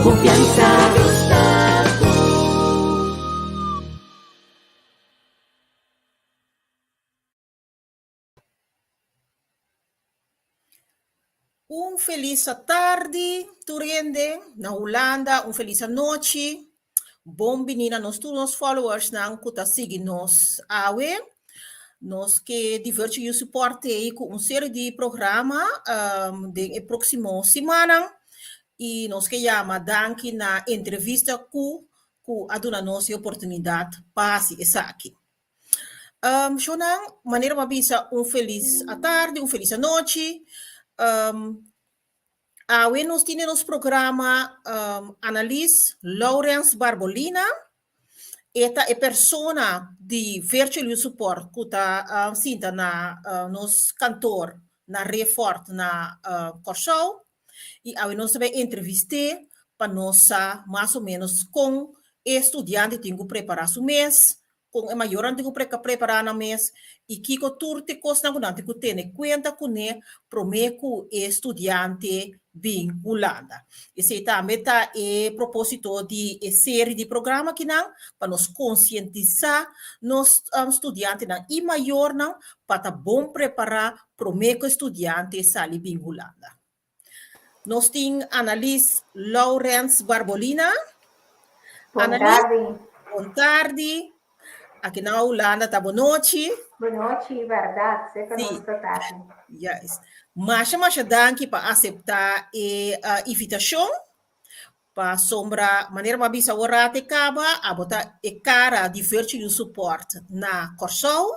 konfiansa. Un felis atardi tur hende na Hulanda, un felis anochi. Bon bini na nos tur nos followersnan ku ta sigui nos awe. Nos ke di Virtual Youth Support ei ku un serie di programa den e próksimo simannan i nos ke yama danki na entrevista ku ku a duna nos e oportunidat pa hasi esaki. Shownan, manera bo a bisa un felis atardi, un felis anochi. Awe nos tin den nos programa Annalies Laurens Barbolina. E ta e persona di Virtual Youth Support ku ta sinta na nos kantor na Refort na Kòrsou. I awe nos ta bai entrevist'é pa nos sa mas o ménos kon e studiante tin ku prepará su mes, kon e mayornan tin ku prepará nan mes i kiko tur te kosnan ku nan tin ku tene kuenta kuné promé ku e studiante bin Hulanda. Esei tambe ta e propósito di e seri di programa akinan, pa nos konsientisá nos studiantenan i mayornan pa ta bon prepará promé ku e studiante sali bin Hulanda. Nos tin Annalies Laurens Barbolina. Bon Annalies, tardi. bon tardi. Aki na Hulanda ta bonochi. Bonochi, bèrdat, seker Sí. nos ta tardi. Juist. Masha, masha danki pa aseptá e uh, invitashon. Pasobra, manera bo a bisa awor rato e kaba, abo ta e kara di Virtual Youth Support na Kòrsou.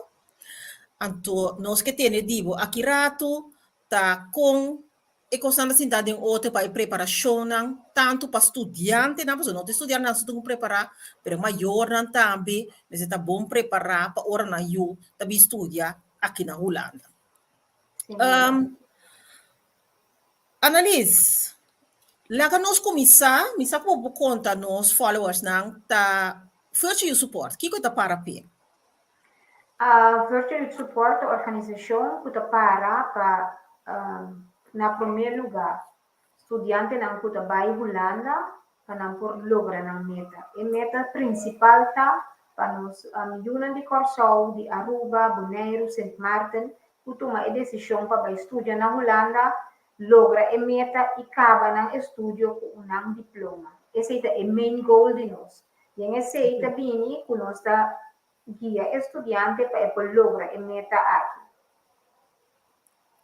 Anto nos ke tene di bo aki rato ta kon e kosnan ta sinta den otro pa e preparashonnan, tantu pa studiantenan, pasobra no ta e studiantenan so tin ku prepará, pero e mayornan tambe mester ta bon prepará pa ora nan yu ta bin studia aki na Hulanda. Annelies, laga nos kuminsá, mi sa ku bo por konta nos followersnan ta Virtual Youth Support, kiko e ta para p'e? Virtual Youth Support ta organisashon ku ta para pa na promé lugá studiantenan ku ta bai Hulanda pa nan por logra nan meta. E meta prinsipal ta pa nos yunan di Kòrsou, di Aruba, Boneiru, Sint Maarten ku tuma e desishon pa bai studia na Hulanda logra e meta i kaba nan estudio ku un nan diploma. Esei ta e main goal di nos. Den esei ta bini ku nos ta guia e studiante pa e por logra e meta aki.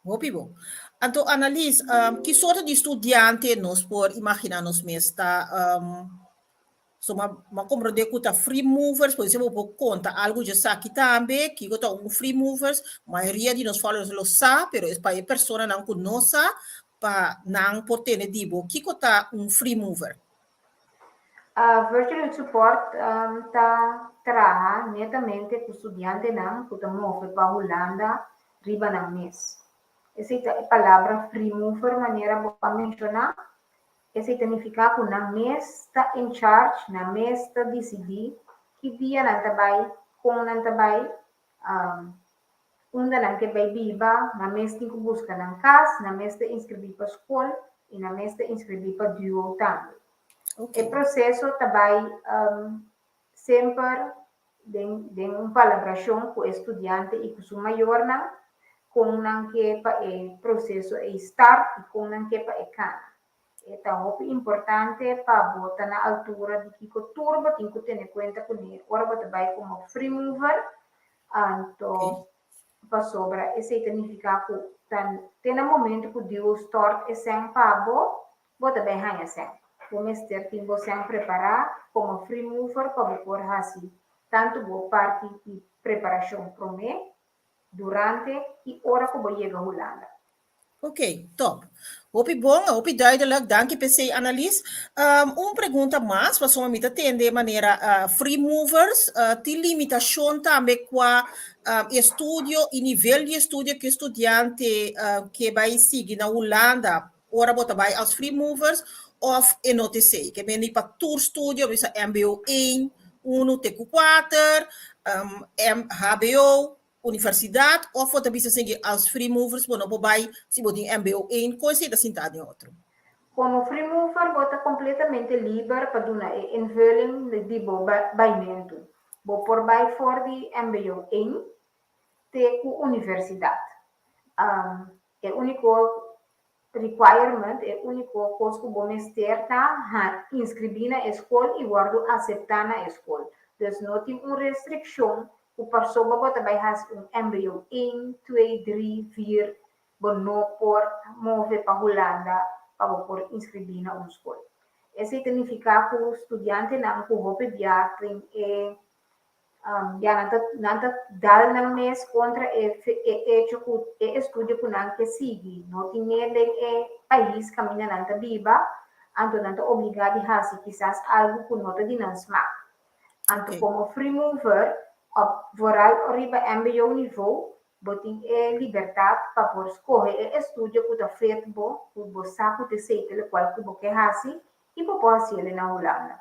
Hopi bon. Anto Annalies, ki sorto di studiante nos por imagina nos mes ta So m'a m'a komprondé ku ta free movers, por esei bo por konta algu dje esaki tambe, kiko ta un free movers. Mayoria di nos followers lo sa, pero es pa e personanan ku no sa, pa nan por tene di bo kiko ta un free mover. Virtual Youth Support ta traha netamente ku studiantenan ku ta move pa Hulanda riba nan mes. Esei ta e palabra free mover manera bo a menshoná. Esei ta nifiká ku nan mes ta in charge, nan mes ta disidí ki dia nan ta bai, kon nan ta bai, unda nan ke bai biba, nan mes tin ku buska nan kas, nan mes ta inskribí pa skol i nan mes ta inskribí pa duo tambe. E proseso ta bai semper den den un palabrashon ku e studiante i ku su mayornan kon nan ke pa e proseso ei start i kon nan ke pa e kana. E ta hopi importante pa bo ta na altura di kiko tur bo tin ku tene kuenta kuné ora bo ta bai komo free mover, anto pasobra esei ta nifiká ku ta te na momento ku Dios stort e sèn pa bo, Bo ta bai haña sèn. Bo mester tin bo sèn prepará komo free mover pa bo por hasi tantu bo parti di preparashon promé, durante i ora ku bo yega Hulanda. Ok, top. Hopi bon, hopi duidelijk. Danki p'esei, Annalies. Un pregunta mas, pasobra mi ta tende manera free movers tin limitashon tambe kua estudio i nivel di estudio ku e studiante ke bai sigui na Hulanda Ora bo ta bai als free movers of e no ta esei. Ke mende pa tur studio, bisa mbo een, unu te ku kuater, hbo, universidat, of bo ta bisa esei als free movers bo no por bai si bo tin mbo een, kon esei ta sinta den otro? Komo free mover bo ta kompletamente liber pa duna e invulling di bo baimentu. Bo por bai for di mbo één te ku universidat. E úniko requirement, e úniko kos ku bo mester ta ha inskribí na e skol i wòrdu aseptá na e skol. Dus no tin un restrikshon ku pasobra bo ta bai hasi un mbo één, twee, drie, vier, bo no por move pa Hulanda pa bo por inskribí na un skol. Esei ta nifiká ku studiantenan ku hopi bia tin e ya nan ta nan ta dal nan mes kontra e e echo ku e estudio ku nan ke sigui no tin ne den e pais kaminda nan ta biba, anto nan ta obligá di hasi kisas algu ku no ta di nan smak. Anto komo free mover òf vooral riba mbo nivo Bo tin e libertat pa por skohe e estudio ku ta fet bo, ku bo sa ku ta esei ta lokual ku bo ke hasi i bo por hasiel na Hulanda.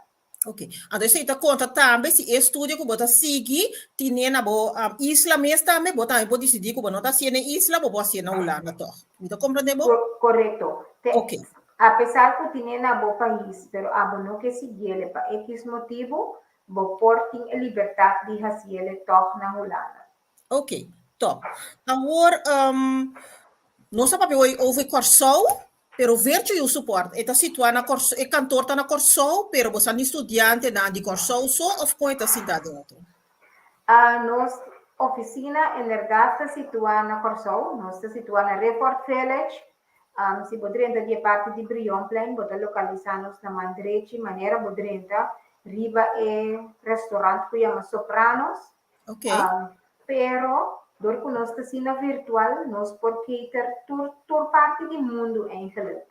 Ok. Anto esei ta konta tambe si e estudio ku bo ta sigui tine na bo isla mes tambe, bo tambe por disidí ku bo no ta hasié na e isla, bo por hasié na Hulanda tòg. Mi ta komprendé bo? Korekto. Te Ok. Apesar ku tine na bo pais, pero abo no ke siguiele pa ekis motibu, bo por tin e libertat di hasiele tòg na Hulanda. Ok, top. Awor, um, nos a papia hoy over Kòrsou, pero Virtue Youth Support, e ta situá na Kòrsou, e kantor ta na Kòrsou, pero bo sa ni studiantenan di Kòrsou so of kon e ta sintá den otro? Ah, nos ofisina inderdaad ta situá na Kòrsou. Nos ta situá na Riffort Village. Um, si bo drenta di e parti di Brionplein, bo ta lokalisá nos na man drechi, manera bo drenta riba e restaurant ku yama Sopranos. Ok. Um, pero, door ku nos ta asina virtual, nos por cater tur, tur parti di mundu eigenlijk.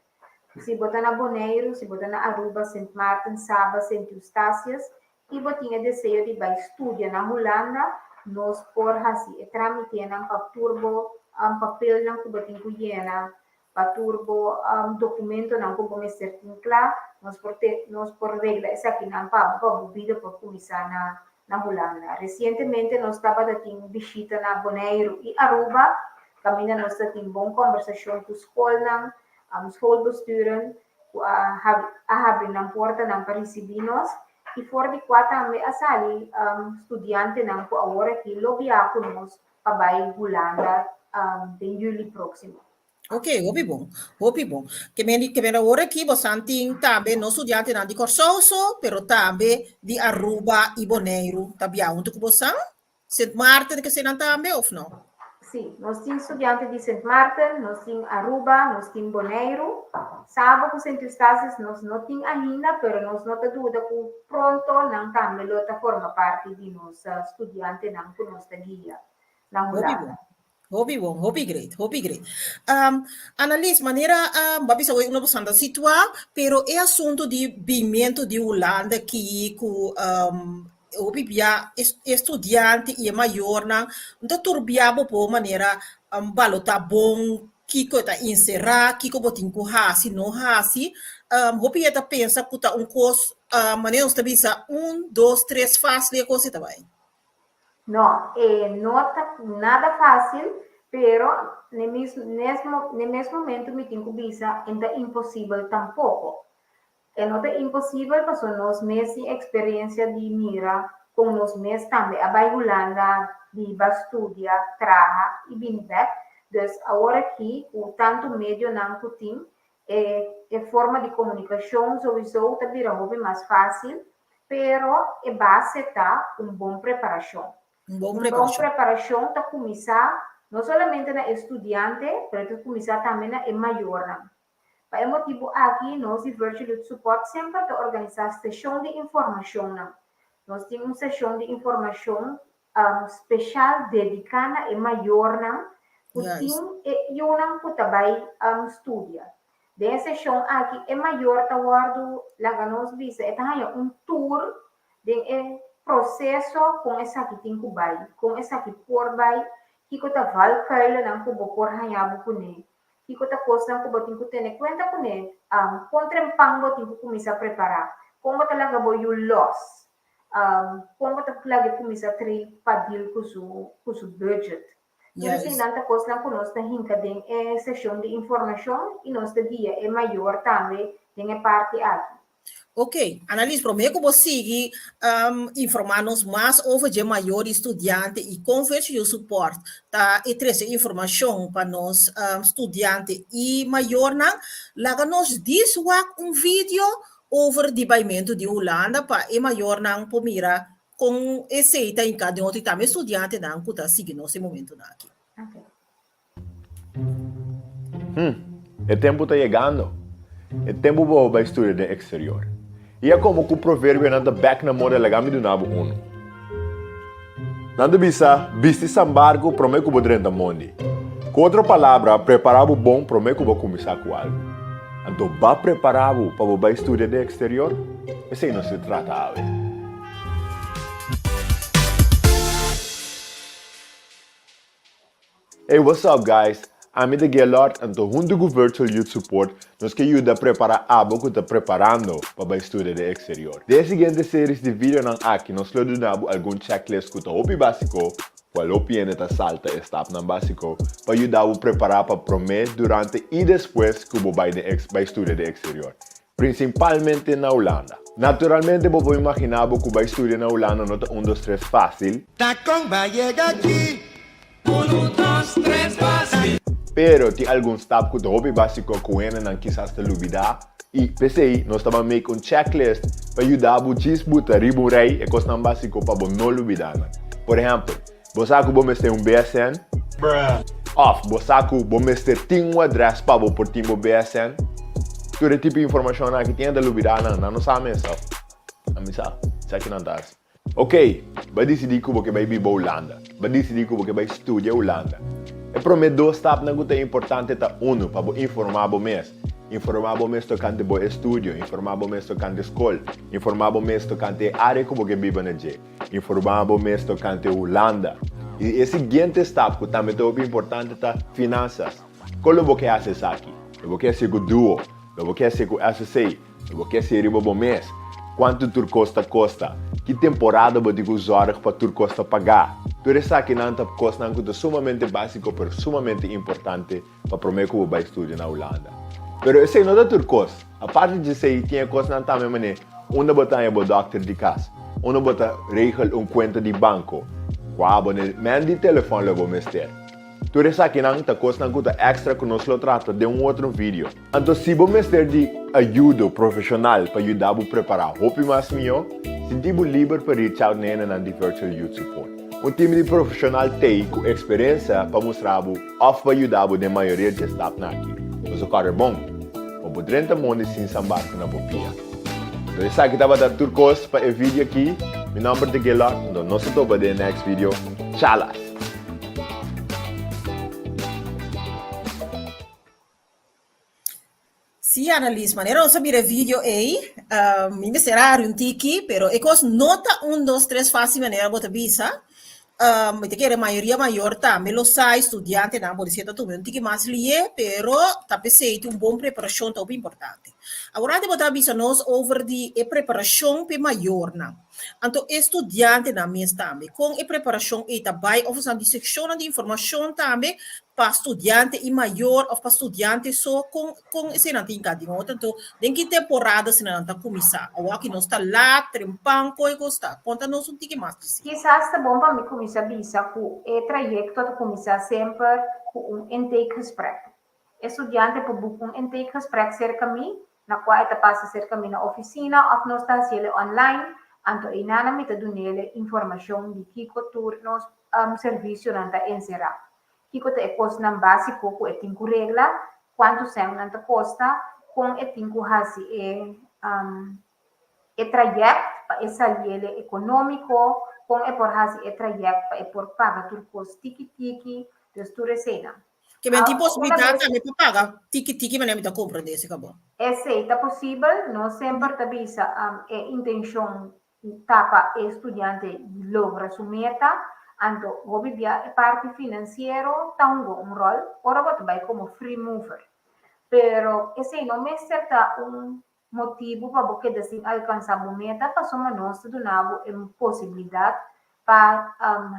Si bo ta na Boneiru, si bo ta na Aruba, Sint Maarten, Saba, Sint Eustatius, i bo tin e deseo di bai studia na Hulanda, nos por hasi e tramitenan pa tur bo um, papelnan ku bo tin ku yena, pa tur bo um, dokumentonan ku bo mester tin kla, nos por te, nos por regla esakinan pa bo, pa bo bida por kuminsá na na Hulanda. Resientemente nos tabata tin bishita na Boneiru i Aruba, kaminda nos ta tin bon kòmbersashon ku skolnan, schoolbesturen, ku a a habri nan portanan pa risibí nos i for di kua tambe a sali studiantenan ku awor aki lo biaha ku nos pa bai Hulanda den yüli próksimo. Ok, hopi bon, hopi bon. Ke men ke men awor aki bosan tin tambe no studiantenan di Kòrsou so, pero tambe di Aruba i Boneiru ta bia huntu ku bosan? Sint Maarten ke senan tambe of no? Sí, nos tin studiante di Sint Maarten, nos tin Aruba, nos tin Boneiru. Saba ku Sint Eustatius nos no tin ainda, pero nos no ta duda ku pronto nan tambe lo ta forma parti di nos studiantenan ku nos ta guia na Hopi bon. Hulanda. Hopi bon, hopi great, hopi great. Um, Annelies, manera um, bo a bisa hoy uno bosan ta situá, pero e asunto di bimento di Hulanda ki ku um, hopi bia e estudiante i e mayornan no ta tur bia bo por manera um, balotá bon kiko e ta enserá, kiko bo tin ku hasi, no hasi. Um, hopi e ta pensa ku ta un kos, um, manera nos ta bisa un, dos, tres fásil e kos e ta bai. No, e no ta nada fácil, pero n'e mis n'e mes momento mi tin cu bisa e ta imposibel tampoco. E no ta imposibel paso nos mes tin experiencia di mira con nos mes tambe a bay Hulanda biba, studia, traha y bini bek. Dus awor aki cu tanto medionan cu tin e e forma di comunicacion souiso ta bira hopi mas fácil, pero e base ta un bon preparacion. Un bon Un bon preparacion. preparacion ta cuminsa no solamente na e studiante, pero ta cuminsa tambe na e mayornan. Pa e motibo aki nos di Virtual Youth Support semper ta organisa sesion di informacionnan. Nos tin un sesion di informacion special dedica na e mayornan cu tin e yunan cu ta bay studia. Den e sesion aki e mayor ta wordo, laga nos bisa, e ta haya un tour den e proceso con esaki tin cu bay, con esaki por bay, kico ta valkuilennan cu bo por haya bo cune, kico ta cosnan cu bo tin cu tene cuenta cune, con trempan bo tin cu cuminsa prepara, con bo ta laga bo yu los. Kon bo ta laga e kuminsá train pa deal ku su ku su budget? Tur eseinan ta kosnan ku nos ta hinka den e seshon di informashon i nos ta guia e mayor tambe den e parti aki. Ok, Annalies, promé ku bo sigui informá nos mas over dje mayor i studiante i kon Virtual Youth Support ta e trese informashon pa nos studiante i mayornan, laga nos dis wak un video over di baimentu di Hulanda pa e mayornan por mira kon esei ta hinká den otro i tambe e studiantenan ku ta sigui nos e momentunan aki. Hm, e tempu ta yegando. E tempu pa bo bai studia den eksterior. I a komo ku proverbionan ta bèk na moda laga mi duna bo unu. Nan ta bisa, Bisti sambarku promé ku bo drenta mondi. Ku otro palabra, prepará bo bon promé ku bo kuminsá ku algu. Anto ba prepará bo pa bo bai studia den eksterior? Esei nos ta trata awe. Hey what's up guys, ami ta Gaylord anto huntu ku Virtual Youth Support nos ke yuda prepara abo ku ta preparando pa bai studia den exterior. Den e siguiente series di videonan aki nos lo duna bo algun checklist ku ta hopi basiko, kual hopi hende ta salta e stapnan basiko, pa yuda bo prepara pa prome, durante i despues ku bo bai den bai studia den exterior. Prinsipalmente na Hulanda. Naturalmente bo por imaginá bo ku bai studia na Hulanda no ta un dos tres fásil. Ta kon ba yega aki? Unu dos tres fásil. Pero tin algun stap ku ta hopi básiko ku hendenan kisas ta lubidá i p'esei nos ta ban make un checklist pa yuda bo djis buta riba un rei e kosnan básiko pa bo no lubidá nan. Por ehèmpel, Bo sa ku bo mester un BSN? Òf bo sa ku bo mester tin un adrès pa bo por tin bo BSN? Tur e tipo informashonnan aki tin hende ta lubidá nan, nan no sa mes òf ami sa, sa ki nan ta hasi. Ok, bo a disidí ku bo ke bai biba Hulanda, bo a disidí ku bo ke bai studia Hulanda. E promé dos stapnan ku ta importante ta unu, pa bo informá bo mes. Informá bo mes tokante bo estudio, informá bo mes tokante skol, informá bo mes tokante e área ku bo ke biba na dje. Informá bo mes tokante Hulanda. I e siguiente stap ku tambe ta hopi importante ta finansas. Kon lo bo ke hasi esaki? Lo bo ke hasié ku duo? Lo bo ke hasié ku SSA? Lo bo ke hasié riba bo mes? Kuantu tur kos ta kosta? Ki temporada bo tin ku zòrg pa tur kos ta pagá? Tur esakinan ta kosnan ku ta sumamente básiko pero sumamente importante pa promé ku bo bai studia na Hulanda. Pero esei no ta tur kos. Aparte di esei tin e kosnan tambe manera unda bo ta haña bo dòkter di kas, unda bo ta regel un kuenta di banko, kua abonement di telefòn lo bo mester. Tur esakinan ta kosnan ku ta èkstra ku nos lo trata den un otro video. Anto si bo mester di ayudo profeshonal pa yuda bo prepará hopi mas mihó, sinti bo liber pa reach out na hendenan di Virtual Youth Support. Un team di profeshonal t'ei ku eksperensia pa mustra bo òf pa yuda bo den mayoria dje stapnan aki. Boso kòrda bon, bo por drenta mondi sin sambarku na bo pia. Anto esaki tabata tur kos pa e video aki. Mi nòmber ta Gaylord, anto nos ta topa den e next video. Chalas! Sí, Annelies, manera nos a mira e video ei, mi mester a hari un tiki, pero e kos no ta un, dos, tres fácil manera bo ta bisa. Mi ta kere mayoria mayor tambe lo sa, estudiantenan por disi ta tuma un tiki mas lié, pero ta p'esei tin un bon preparashon ta hopi importante. Awor antes bo ta bisa nos over di e preparashon p'e mayornan. Anto e studiantenan mes tambe, kon e preparashon ei ta bai òf esnan di sekshonnan di informashon tambe pa studiante i mayor òf pa studiante so, kon kon eseinan tin ka di otro? Anto den ki temporada eseinan ta kuminsá? Awor aki nos ta lat, trempan, kon e kos ta? Konta nos un tiki mas di si. Kisas ta bon pa mi kuminsá bisa ku e trayekto ta kuminsá semper ku un intakegesprek. E studiante por buka un intakegesprek serka mi, na kua e ta pasa serka mi na ofisina òf nos ta hasiel e online, anto einanan mi ta dunel e informashon di kiko tur nos servisionan ta enserá, kiko ta e kosnan básiko ku e tin ku regla, kuantu sèn nan ta kosta, kon e tin ku hasi e e trayèkt pa e saliel e ekonómiko, kon e por hasi e trayèkt pa e por paga tur kos tiki tiki, dus tur eseinan. Ke men tin posibilidat tambe pa paga tiki tiki manera mi ta komprendé si kabo. Esei ta posibel, nos semper ta bisa e intenshon ta pa e studiante logra su meta, anto hopi bia e parti finansiero ta hunga un ròl ora bo ta bai komo free mover. Pero esei no mester ta un motibu pa bo keda sin alkansá bo meta pasobra nos ta duna bo e posibilidat pa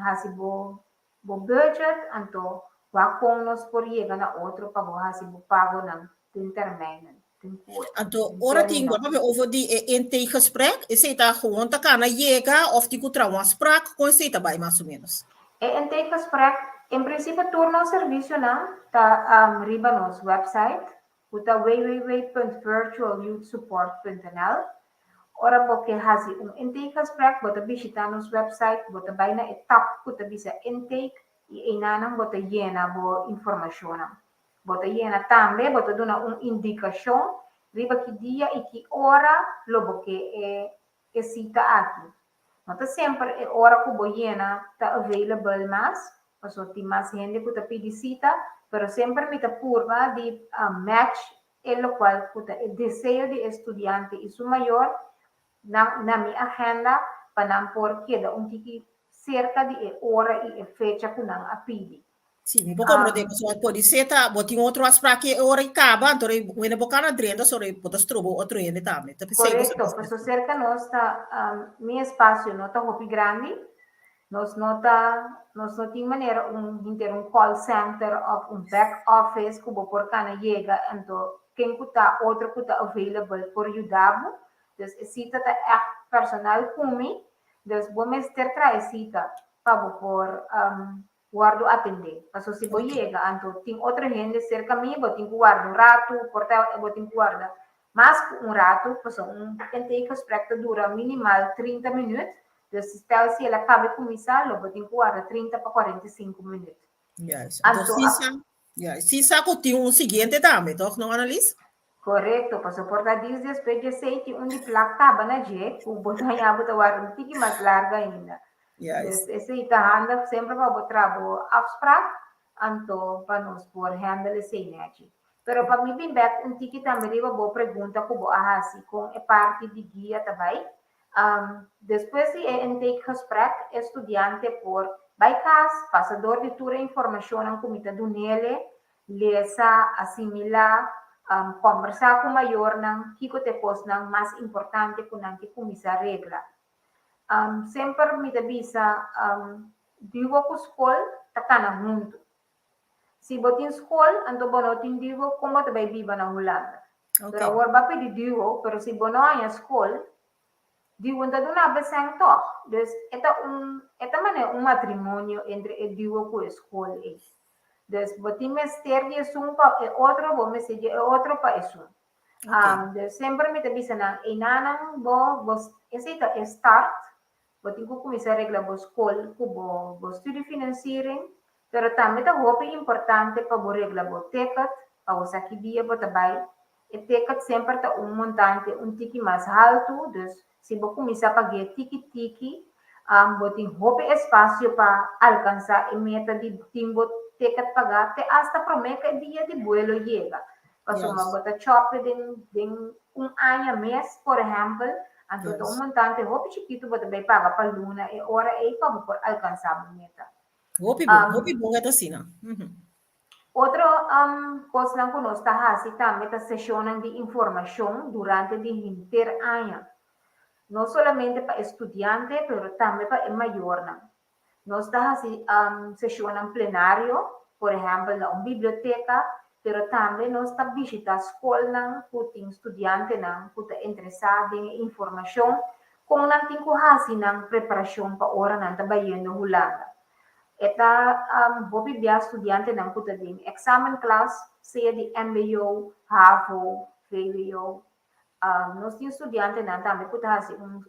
hasi bo. bo budget anto wak kon nos por yega na otro pa bo hasi bo pagonan den termijnen, den kuota, Anto den ora tin termino. papia over di e intakegesprek, esei ta gewoon ta kana yega of tin ku traha un afspraak, kon esei ta bai mas o menos? E intakegesprek, en prinsipio tur nos servisionan ta riba nos website ku ta www.virtualyouthsupport.nl. Ora bo ke hasi un intakegesprek, bo ta bishitá nos website, bo ta bai na e tab ku ta bisa intake i einanan bo ta yena bo informashonnan. Bo ta yena tambe, bo ta duna un indikashon riba ki dia i ki ora lo bo ke e e sita aki. No ta semper e ora ku bo yena ta available mas, pasobra tin mas hende ku ta pidi sita, pero semper mi ta purba di match e lokual ku ta e deseo di e studiante i su mayor na na mi agenda pa nan por keda un tiki serka di e ora i e fecha ku nan a pidi. Sí, mi por comprende, pasobra podisé ta bo tin otro afspraak e ora i kaba, anto wende bo kana drenta sobre bo ta stroba otro hende tambe. Ta p'esei bo sa Korekto, bisa. pasobra serka nos ta mi espasio no ta hopi grandi, nos no ta nos no tin manera un hinter un call center òf un back office ku bo por kana yega anto ken ku ta otro ku ta available por yuda bo. Dus e sita ta ègt personal ku mi, dus bo mester traha e sita pa bo por wòrdu atendé. Paso si bo yega anto tin otro hende serka mi, bo tin ku warda un ratu, por ta bo tin ku warda mas ku un ratu, paso un intakegesprek ta dura minimal 30 minüt, dus stel si el a kaba di kuminsá lo bo tin ku warda 30 pa 45 minüt. Juist. Anto Anto si a sa, juist, si sa ku tin un siguiente tambe, tòg no Annelies? Korekto, paso por ta dis despues dje esei tin un di plak kaba na dje ku bo ta haña bo ta warda un tiki mas largu ainda. Dus esei ta handig semper pa bo traha bo afspraak, anto pa nos por handle esei nechi. Pero pa mi bin bek un tiki tambe riba bo pregunta ku bo a hasi kon e parti di guia ta bai. Despues di e intakegesprek e studiante por bai kas, pasa dor di tur e informashonnan ku mi ta dunele, lesa, asimilá, kòmbersá ku mayornan kiko ta e kosnan mas importante ku nan ke kuminsá regla. Semper mi ta bisa duo ku skol ta kana huntu. Si bo tin skol, anto bo no tin duo, kon bo ta bai biba na Hulanda? Pero awor bo a pidi duo, pero si bo no haña skol, duo no ta duna bo esèn tòg. Dus e ta un, e ta manera un matrimonio entre e duo ku e skol ei. Dus bo tin mester di esun pa e otro, bo mester di e otro pa esun. Dus semper mi ta bisa nan, einanan bo, bo, esei ta e start, bo tin ku kuminsá regla bo skol ku bo, bo studiefinanciering, pero tambe ta hopi importante pa bo regla bo ticket, pa bo sa ki dia bo ta bai. E ticket semper ta un montante un tiki mas haltu, dus si bo kuminsá pag'é tiki tiki, bo tin hopi espasio pa alkansá e meta di tin bo ticket pagá te asta promé ku e dia di buelo yega. Pasobra bo ta chòp'e den den un aña mes, por ehèmpel, anto ta un montante hopi chikitu bo ta bai paga pa luna e ora ei pa bo por alkansá bo meta. Hopi bon, hopi bon e ta asina. Otro kosnan ku nos ta hasi tambe ta seshonnan di informashon durante di henter aña. No solamente pa e studiante, pero tambe pa e mayornan. Nos ta hasi seshonnan plenario, por ehèmpel na un biblioteka, pero tambe nos ta bishitá skolnan ku tin studiantenan ku ta interesá den e informashon kon nan tin ku hasi nan preparashon pa ora nan ta bayendo Hulanda. E ta hopi bia studiantenan ku ta den èksamenklas, sea di mbo, havo, vwo. Nos tin studiantenan tambe ku ta hasi un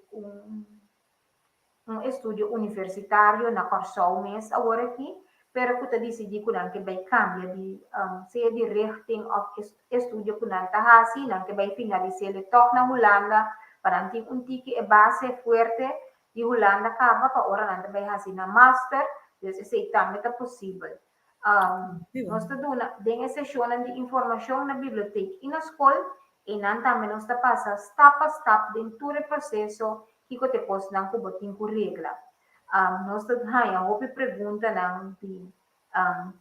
un estudio universitario na Kòrsou mes awor aki, pero ku ta disidí ku nan ke bai kambia di sea di richting òf estudio ku nan ta hasi, nan ke bai finalis'é tòg na Hulanda pa nan tin un tiki e base fuerte di Hulanda kaba pa ora nan ta bai hasi nan master, dus esei tambe ta posibel. Nos ta duna den e seshonnan di informashon na bibliotek i na skol, einan tambe nos ta pasa stap pa stap den tur e proseso kiko ta e kosnan ku bo tin ku regla. Nos ta haña hopi preguntanan di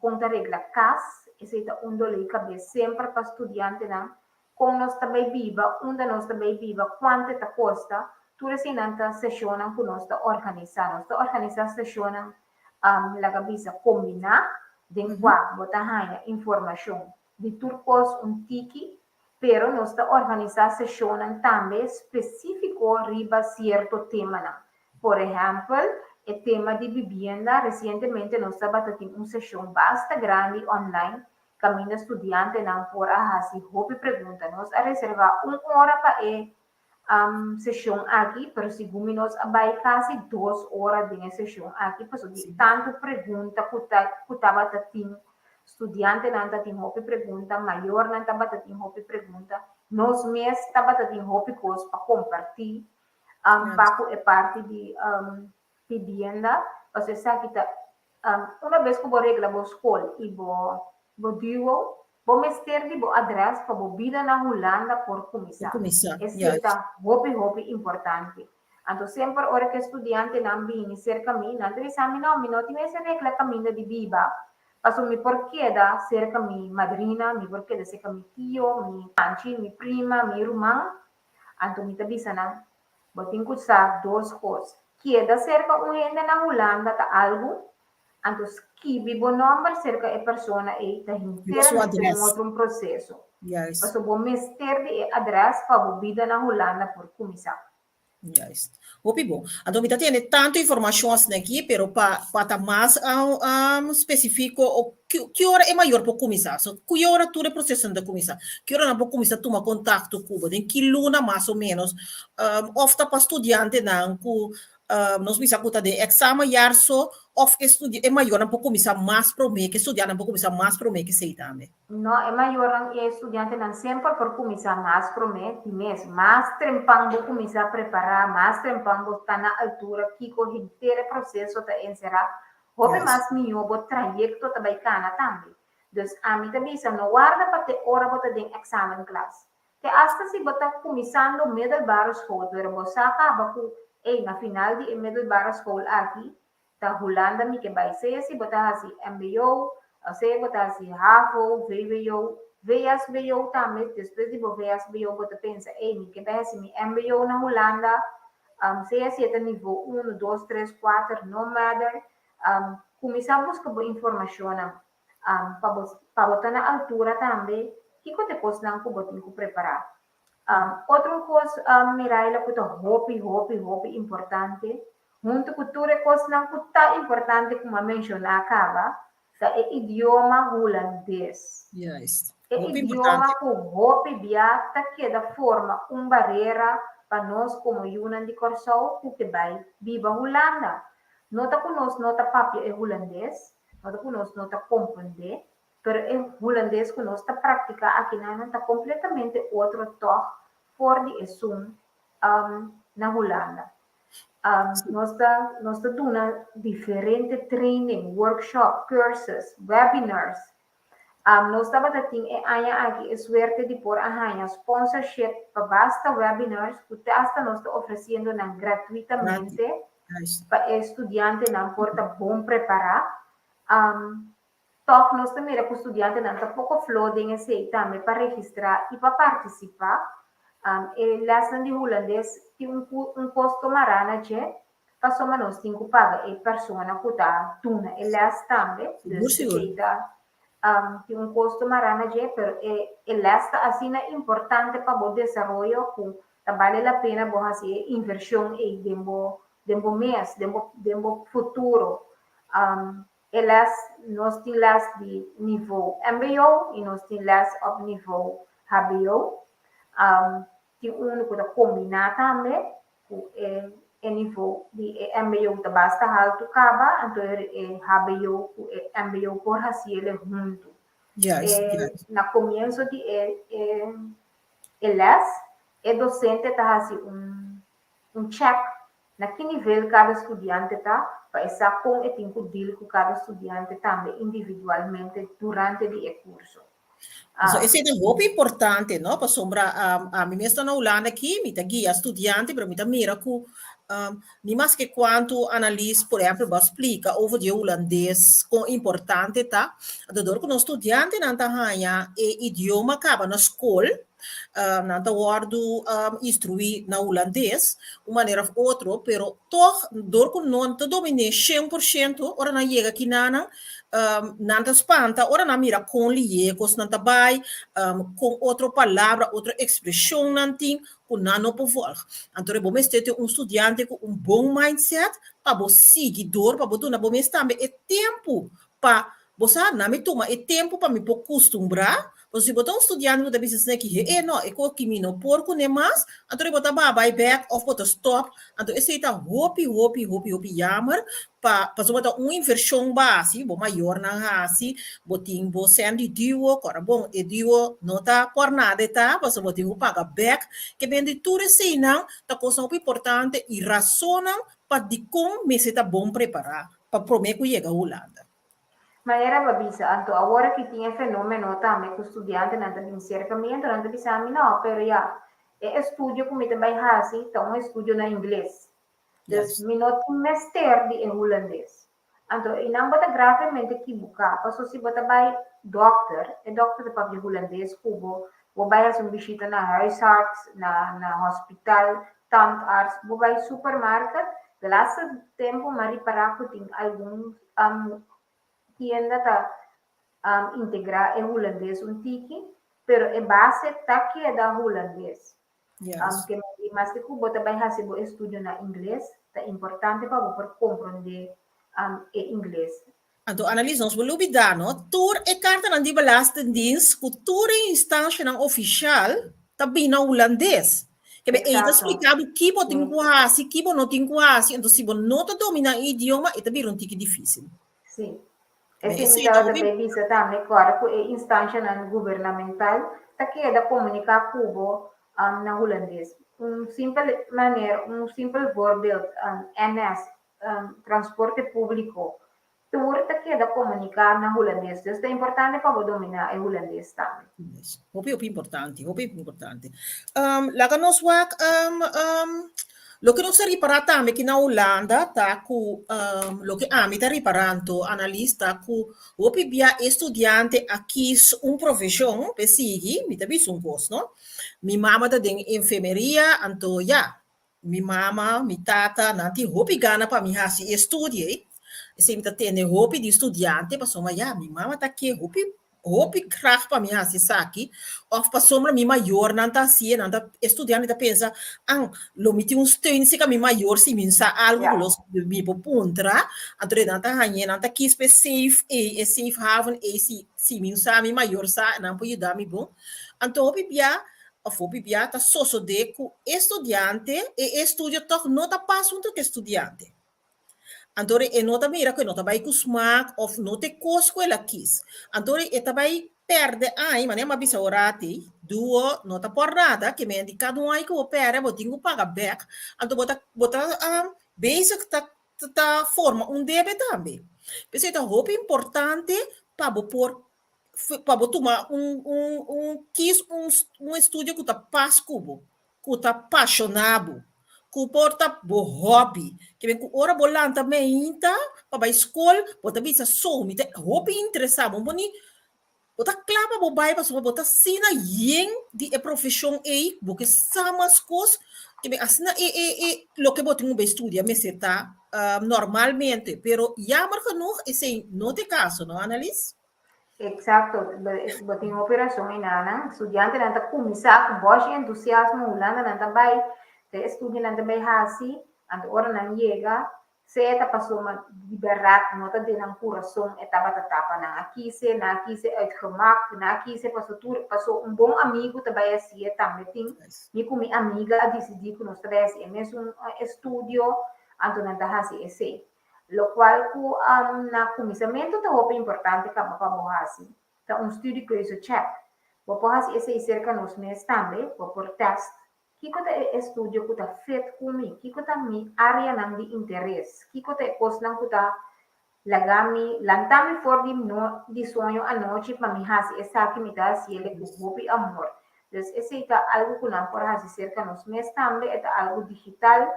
kon ta regla kas, esei ta un doló di kabes semper pa studiantenan, kon nos ta bai biba, unda nos ta bai biba, kuantu e ta kosta, tur eseinan ta seshonnan ku nos ta organisá. Nos ta organisá seshonnan. Laga bisa kombiná den kua bo ta haña informashon di tur kos un tiki, pero nos ta organisá seshonnan tambe spesífiko riba sierto temanan. Por ehèmpel, e tema di bibienda, resientemente nos tabata tin un seshon basta grandi online kaminda studiantenan por a hasi hopi pregunta. Nos a reservá un ora pa e seshon aki, pero segun mi nos a bai kasi 2 ora den e seshon aki, pasobra di tantu pregunta ku tabata tin. Studiantenan tatin hopi pregunta, mayornan tabata tin hopi pregunta, nos mes tabata tin hopi kos pa kompartí pa ku e parti di bibienda, pasobra esaki ta un bes ku bo regla bo skol i bo duo, bo mester di bo adrès pa bo bida na Hulanda por kuminsá. Kuminsá. Esei ta hopi, hopi importante. Anto semper ora ku studiantenan bini serka mi, nan ta bisa mi: "No, mi no tin e regla kaminda di biba. Paso mi por keda serka mi madrina, mi por keda serka mi tio, mi tanchi, mi prima, mi ruman." Anto mi ta bisa nan: "Bo tin ku sa dos kos. Keda serka un hende na Hulanda ta algu, anto skibi bo nòmber serka e persona ei ta henteramente un otro proseso. Paso bo mester di e adrès pa bo bida na Hulanda por kuminsá." Juist. Hopi bon. Anto mi ta tene tantu informashon asina aki, pero pa ta mas spesífiko, o ki ora e mayor por kuminsá? So, ki ora tur e proseso ta kuminsá? Ki ora nan por kuminsá tuma kontakto ku bo? Den ki luna mas o ménos? Òf ta pa studiantenan ku nos bisa ku ta den examenjaar so, òf e mayornan por kuminsá mas promé, ku e studiantenan por kuminsá mas promé ku esei tambe? No, e mayornan i e studiantenan semper por kuminsá mas promé di mes. Mas trempan bo kuminsá prepará, mas trempan bo ta na altura kiko henter e proseso ta enserá, hopi mas mihó bo trayekto ta bai kana tambe. Dus ami ta bisa, no warda pa te ora bo ta den examenklas. Te hasta si bo ta kuminsando middelbare school, pero bo sa kaba ku, ei, na final di e middelbare school aki, ta Hulanda mi ke bai. Sea si bo ta hasi MBO, sea bo ta hasi HAVO, VWO, VSBO tambe, despues di bo VSBO bo ta pensa: "Ei, mi ke bai hasi mi MBO na Hulanda," sea si ta nivel 1, 2, 3, 4, no matter, kuminsá buska bo informashonnan pa bo ta na altura tambe kiko ta e kosnan ku bo tin ku prepará. Otro kos, Miraila, ku ta hopi, hopi, hopi importante, huntu ku tur e kosnan ku ta importante ku mi a menshoná kaba, ta e idioma hulandes. E Hopi idioma importante. ku hopi bia ta keda forma un barera pa nos komo yunan di Kòrsou ku ke bai biba Hulanda. No ta ku nos no ta papia e hulandes, no ta ku nos no ta komprondé, pero e hulandes ku nos ta praktiká akinan ta kompletamente otro tòg for di esun na Hulanda. Nos ta duna diferente training, workshop, cursus, webinars. Nos tabata tin e aña aki e suerte di por a haña sponsorship pa basta webinars ku te hasta nos ta ofresiendo nan gratuitamente pa e studiantenan por ta bon prepará. Tòg nos ta mira ku studiantenan ta poko flo den esei tambe pa registrá i pa partisipá. E lèsnan di hulandes tin un kosto mará na dje, pasobra nos tin ku paga e persona ku ta duna e lès tambe. Dus esei ta tin un kosto mará na dje, pero e lès ta asina importante pa bo desaroyo ku ta bale la pena bo hasi e invershon ei den bo mes, den bo futuro. E lès, nos tin lès di nivel MBO i nos tin lès op nivel HBO. Tin un ku ta kombiná tambe ku e nivel di e MBO ta basta altu kaba, anto e HBO ku e MBO por hasi huntu. Na komienso di e lès, e dosente ta hasi un check na ki nivel kada studiante ta, pa e sa kon e tin ku deal ku kada studiante tambe individualmente durante di e kurso. So, esei ta hopi importante, no? Pasobra ami mes ta na Hulanda aki, mi ta guia studiante, pero mi ta mira ku ni maske kuantu Annalies, por ehèmpel, bo a splika over di hulandes, kon importante ta. Anto, dor ku nos studiantenan ta haña e idioma kaba na skol. Nan ta wòrdu instruí na hulandes, un manera òf otro, pero tòg dor ku no ta dominé 100%, ora nan yega kinanan, nan ta spanta ora nan mira kon lié kosnan ta bai, kon otro palabra, otro ekspreshonnan tin ku nan no por vòlg. Anto bo mester tin un studiante ku un bon mindset pa bo sigui dor, pa bo duna bo mes tambe e tempu pa bo sa, na mi tuma e tempu pa mi por kustumbrá. Pasobra si bo ta un studiante ku ta bisa asina ki, he no, e kos ki mi no por kuné mas, anto bo ta bai bèk òf bo ta stòp. Anto esei ta hopi, hopi, hopi, hopi jammer pa pasobra ta un invershon bo a hasi, bo mayornan hasi, bo tin bo sèn di duo, kòrda bon, e duo no ta por nada e ta, pasobra bo tin ku paga bèk. Ke bende tur eseinan ta kosnan hopi importante i rasonnan pa dikon mester ta bon prepará pa promé ku yega Hulanda. Manera bo a bisa, anto awor aki tin e fenomeno tambe ku studiantenan ta bin serka mi, anto nan ta bisa mi, no, pero ya, e estudio ku mi ta bai hasi ta un estudio na ingles. Dus mi no tin mester di e hulandes. Anto i nan bo ta gravemente kibuká, paso si bo ta bai dòkter, e dòkter ta papia hulandes ku bo, bo bai hasi un bishita na huisarts, na na hospital, tandarts, bo bai supermarket, de laatste tempu mi a ripará ku tin algun tienda ta integrá e hulandes un tiki, pero e base ta keda hulandes. Ke maske ku bo ta bai hasi bo estudio na ingles, ta importante pa bo por komprondé e ingles. Anto Annelies, nos bo lubidá no, tur e kartanan di Belastingdienst ku tur e instanshanan ofishal ta bini na hulandes. Kebe ei ta splika bo ki bo tin ku hasi, ki bo no tin ku hasi. Anto si bo no ta dominá e idioma, e ta bira un tiki difísil. Sí. Esei mi tabata bay bisa tambe, kòrda ku e instanshanan gubernamental ta keda komuniká ku bo na hulandes. Un simpel manera, un simpel voorbeeld, NS, transporte públiko, Tur ta keda komuniká na hulandes, dus ta importante pa bo dominá e hulandes tambe. Yes. Hopi hopi importante, hopi importante. Laga nos wak loke nos ta ripará tambe aki na Hulanda ta ku loke ami ta ripará anto Annalies ta ku hopi bia e studiante a kis un profeshon p'e sigui, mi ta bisa un kos no, mi mama ta den enfermeria anto ya, Mi mama, mi tata, nan tin hopi gana pa mi hasi e studio ei. Esei mi ta tende hopi di studiante pasobra ya, mi mama ta ke hopi, hopi graag pa mi hasi esaki. Òf pasobra mi mayornan ta hasié, nan ta, e studiante ta pensa, an, lo mi tin un steun serka mi mayor si mi sa algu ku los mi por puntra. Anto nan ta hañ'é, nan ta kis pa e safe ei, e safe haven ei, si, si mi sa, mi mayor sa, nan por yuda mi bon. Anto hopi bia Of hopi bia ta sosodé ku e studiante e estudio tòg no ta pas huntu ku e studiante. Anto e no ta mira ku e no ta bai ku smak òf no ta e kos ku el a kis. Anto e ta bai pèrdè aña, manera mi a bisa ora ati, duo no ta por nada, ke men di kada un aña ku bo pèrdè bo tin ku paga bèk. Anto bo ta bo ta bezig ta ta forma un debe tambe. P'esei ta hopi importante pa bo por pa bo tuma un un un kis un un estudio ku ta pas ku bo, ku ta pashoná bo, ku por ta bo hobby. Ke men ku ora bo lanta meinta pa bai skol, bo ta bisa so mi ta hopi interesá, bo ni bo ta kla pa bo bai pasobra bo ta asina yen di e profeshon ei, bo ke sa mas kos, ke men asina e e e loke bo tin ku bai studia mester ta normalmente, pero jammer genoeg esei no ta e kaso no Annelies? Exacto, bo tin hopi razon enanan. Studiantenan ta cuminsa cu boshi entusiasmo, Hulanda nan ta bay, te estudionan ta bay haci, anto ora nan yega, sea ta pasobra di berdad no ta den nan curason e tabata tapa, nan a kise, nan a kise uit gemak, nan a kise paso tur, paso un bon amigo ta bay haci'e tambe tin, mi cu mi amiga a dicidi cu nos ta bay haci e mesun estudio, anto nan ta haci esey. Lokual ku na kuminsamentu ta hopi importante kaba pa bo hasi ta un studiekeuzecheck. Bo por hasi esei serka nos mes tambe, bo por tèst kiko ta e estudio ku ta fit ku mi, kiko ta mi áreanan di interes, kiko ta e kosnan ku ta laga mi lanta mi for di no di soño anochi pa mi hasi esaki mi ta hasiel ku hopi amor. Dus esei ta algu ku nan por hasi serka nos mes tambe, e ta algu digital.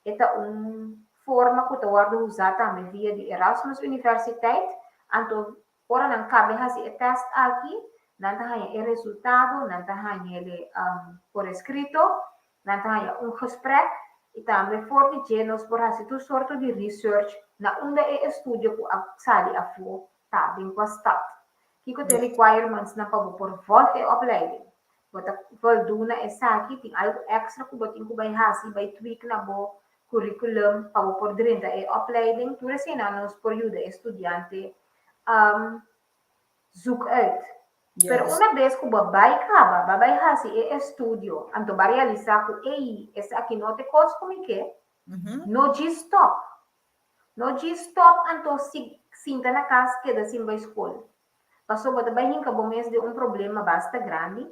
E ta un forma ku ta wòrdu usá tambe via di Erasmus Universiteit. Anto ora nan kabe hasi e tèst aki, Nan ta haña e resultado, nan ta hañ'ele por eskrito, nan ta haña un gesprek i tambe for di dje nos por hasi tur sorto di research na unda e estudio ku a sali afó ta, den kua stad. Kiko ta e requirements-nan pa bo por volg e opleiding? Bo ta voldoen na esaki? Tin algu èkstra ku bo tin ku bai hasi, bai tweak na bo curriculum pa bo por drenta e opleiding? Tur eseinan nos por yuda e studiante zoek uit. Pero una bes ku bo bai kaba, bo bai hasi e estudio, anto bo a realisá ku ei, esaki no ta e kos ku mi ke, no djis stòp. No djis stòp anto sinta na kas keda sin bai skol. Pasobra bo ta bai hinka bo mes den un problema basta grandi.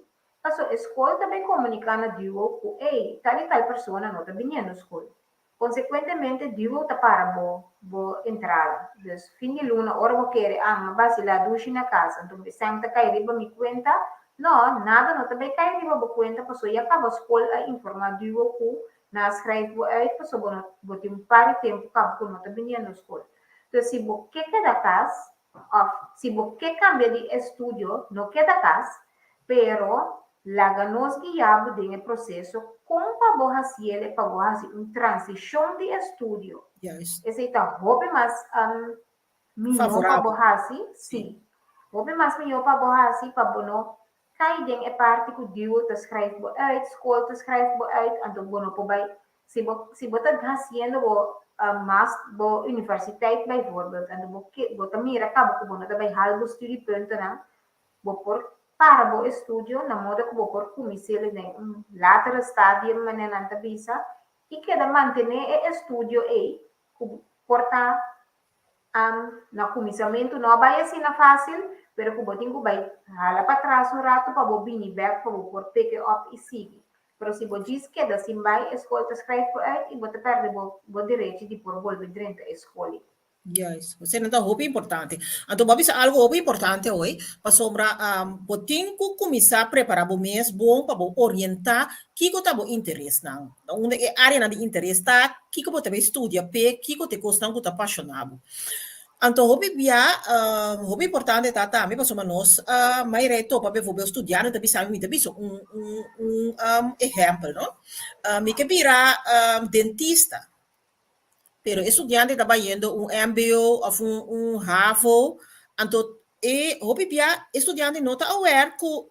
Paso e skol ta bai komuniká na duo ku ei, tal i tal persona no ta biniendo skol. Konsekuentemente duo ta para bo bo entrada. Dus fin di luna ora bo kere ah m'a basilá dushi na kas anto mi sèn ta kai riba mi kuenta. No, nada no ta bai kai riba bo kuenta paso ya kaba skol a informá duo ku nan a skrijf bo uit paso bo no bo tin un par di tempu kaba ku no ta biniendo skol. Dus si bo ke keda kas òf si bo ke kambia di estudio no keda kas pero Laga nos guia bo den e proseso kon pa bo hasiel e pa bo hasi un transishon di estudio. Esei ta hopi mas mihó pa bo hasi, sí. Hopi mas mihó pa bo hasi pa bo no kai den e parti ku duo ta skrijf bo uit, skol ta skrijf bo uit, anto bo no por bai. Si bo si bo ta hasiendo bo mas bo universiteit bijvoorbeeld, anto bo ke bo ta mira kaba ku bo no ta bai hal bo studiepuntennan, Bo por para bo estudio na moda ku bo por kumins'é den un latere stadium, manera nan ta bisa, i keda mantené e estudio ei ku por ta na kuminsamentu no a bai asina fásil, pero ku bo tin ku bai hala patras un ratu pa bo bini bèk pa bo por pick e up i sigui. Pero si bo djis keda sin bai, e skol ta skrijf bo uit i bo ta pèrdè bo derechi di por bolbe drenta e skol ei. Juist, esei ta hopi importante. Anto bo a bisa algo hopi importante hoy, pasobra bo tin ku kuminsá prepará bo mes bon pa bo orientá kiko ta bo interesnan, na unda e áreanan di interes ta, kiko bo ta bai studia p'e, kiko ta e kosnan ku ta pashoná bo. Anto hopi bia, hopi importante ta tambe pasobra nos mayoria topa beivoorbeeld studiante ta bisa mi, mi ta bisa un un ehèmpel no, mi ke bira dentista. Pero e studiante ta bayendo un mbo of un un havo, anto e hopi bia e studiante no ta aware ku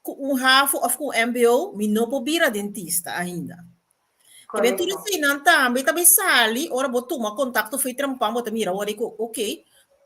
ku un havo of ku un mbo mi no por bira dentista ainda. Te ben tur eseinan tambe ta bai sali ora bo tuma kontakto for e trempan bo ta mira awor ku oké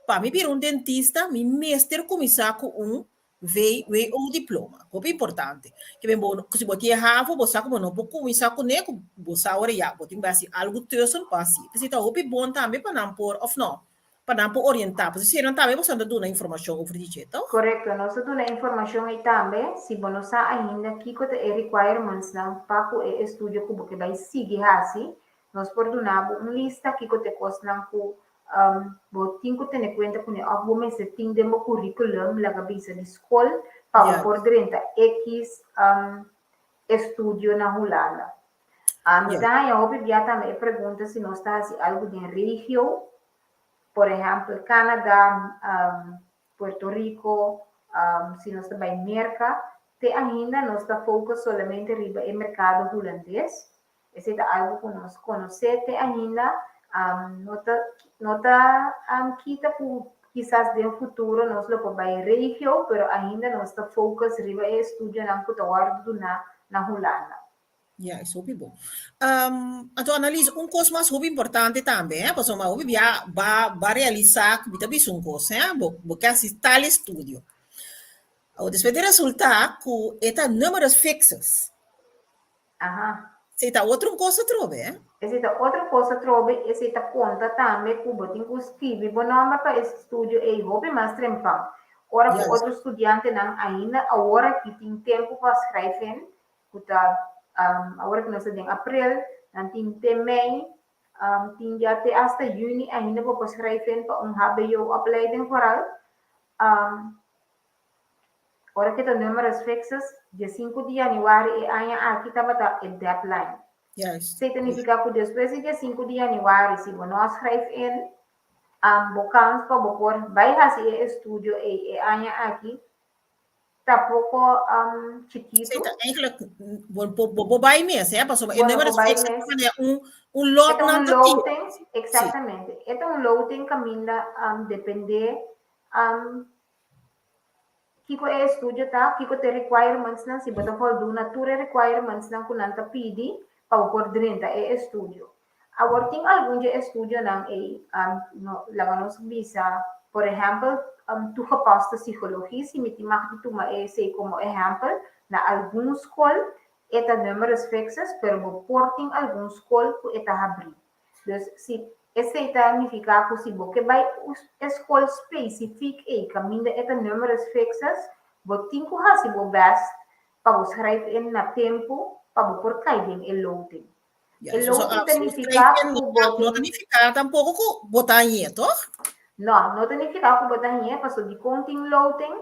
pa mi bira un dentista mi mester kuminsá ku un VWO diploma. Hopi importante. Ke men bo, si bo tin e havo, bo sa ku bo no por kuminsá kuné, ku bo sa ora ya, bo tin ku hasi algu tussen pa hasi. P'esei ta hopi bon tambe pa nan por, òf no? Pa nan por orientá. Pasobra si nan tambe bo sa ta duna informashon over di dje, tòg? Korekto. Nos ta duna informashon ei tambe. Si bo no sa ainda kiko ta e requirements-nan pa ku e estudio ku bo ke bai sigui hasi, nos por duna bo un lista kiko ta e kosnan ku Bo tin ku tene kuenta kuné òf bo mester tin den bo curriculum laga bisa di skol pa bo por drenta ekis estudio na Hulanda. Mi ta haña hopi bia tambe e pregunta si nos ta hasi algu den regio, por ehèmpel Canada, Puerto Rico, si nos ta bai Merka, te ainda nos ta focus solamente riba e merkado hulandes. Esei ta algu ku nos konosé te ainda. No ta no ta kita ku kisas den futuro nos lo por bai regio, pero ainda nos ta focus riba e estudionan ku ta wòrdu duná na Hulanda. Ya, es hopi bon. Anto Annalies, un kos mas hopi importante tambe, eh, pasobra hopi bia ba ba realisá ku mi ta bisa un kos, eh, bo bo ke hasi tal estudio. Awor despues di resultá ku e ta numerus fixus. Aha. Esei ta otro un kos atrobe, eh? Esei ta otro kos atrobe, esei ta konta tambe ku bo tin ku skibi bo nòmber pa e studio ei hopi mas trempan. Ora ku otro studiantenan ainda awor aki tin tempu pa skrijf in, ku ta awor ku nos ta den aprel, nan tin te mei, tin ya te asta yüni ainda bo por skrijf in pa un hbo-opleiding vooral. Ora ku ta numerus fixus, dia sinku di yanüari e aña aki tabata e deadline. Esei ta nifiká ku despues di dia sinku di yanüari si bo no a skrijf in, bo kans pa bo por bai hasi e estudio ei e aña aki Ta poko Sí, chikitu. ta eigenlijk bo bo bo bo bai mes, hè, pasobra e Bo no numero por bai fixo mes. ta un un E lot ta nan un ta tira. loting, Sí. exactamente. E ta un loting kaminda dependé kiko e estudio ta, kiko ta e requirementsnan, si bo ta voldoen na tur e requirementsnan ku nan ta pidi pa bo por drenta e estudio. Awor tin algun dje estudionan ei, no, laga nos bisa, por ehèmpel, toegepaste psychologie, si mi tin mag di tuma esei komo ehèmpel, na algun skol e ta numerus fixus, pero bo por tin algun skol ku e ta habrí. Dus si esei ta nifiká ku si bo ke bai e skol spesifik ei kaminda e ta numerus fixus, bo tin ku hasi bo bèst pa bo schrijf in na tempu pa bo por kai den e loting. Ja, E so, so, loting ah, ta so nifiká schrijf in ku bo no ta tin. nifiká tampoko ku bo ta hañ'é, toch? No, no ta nifiká ku bo ta hañ'é, paso dikon tin loting?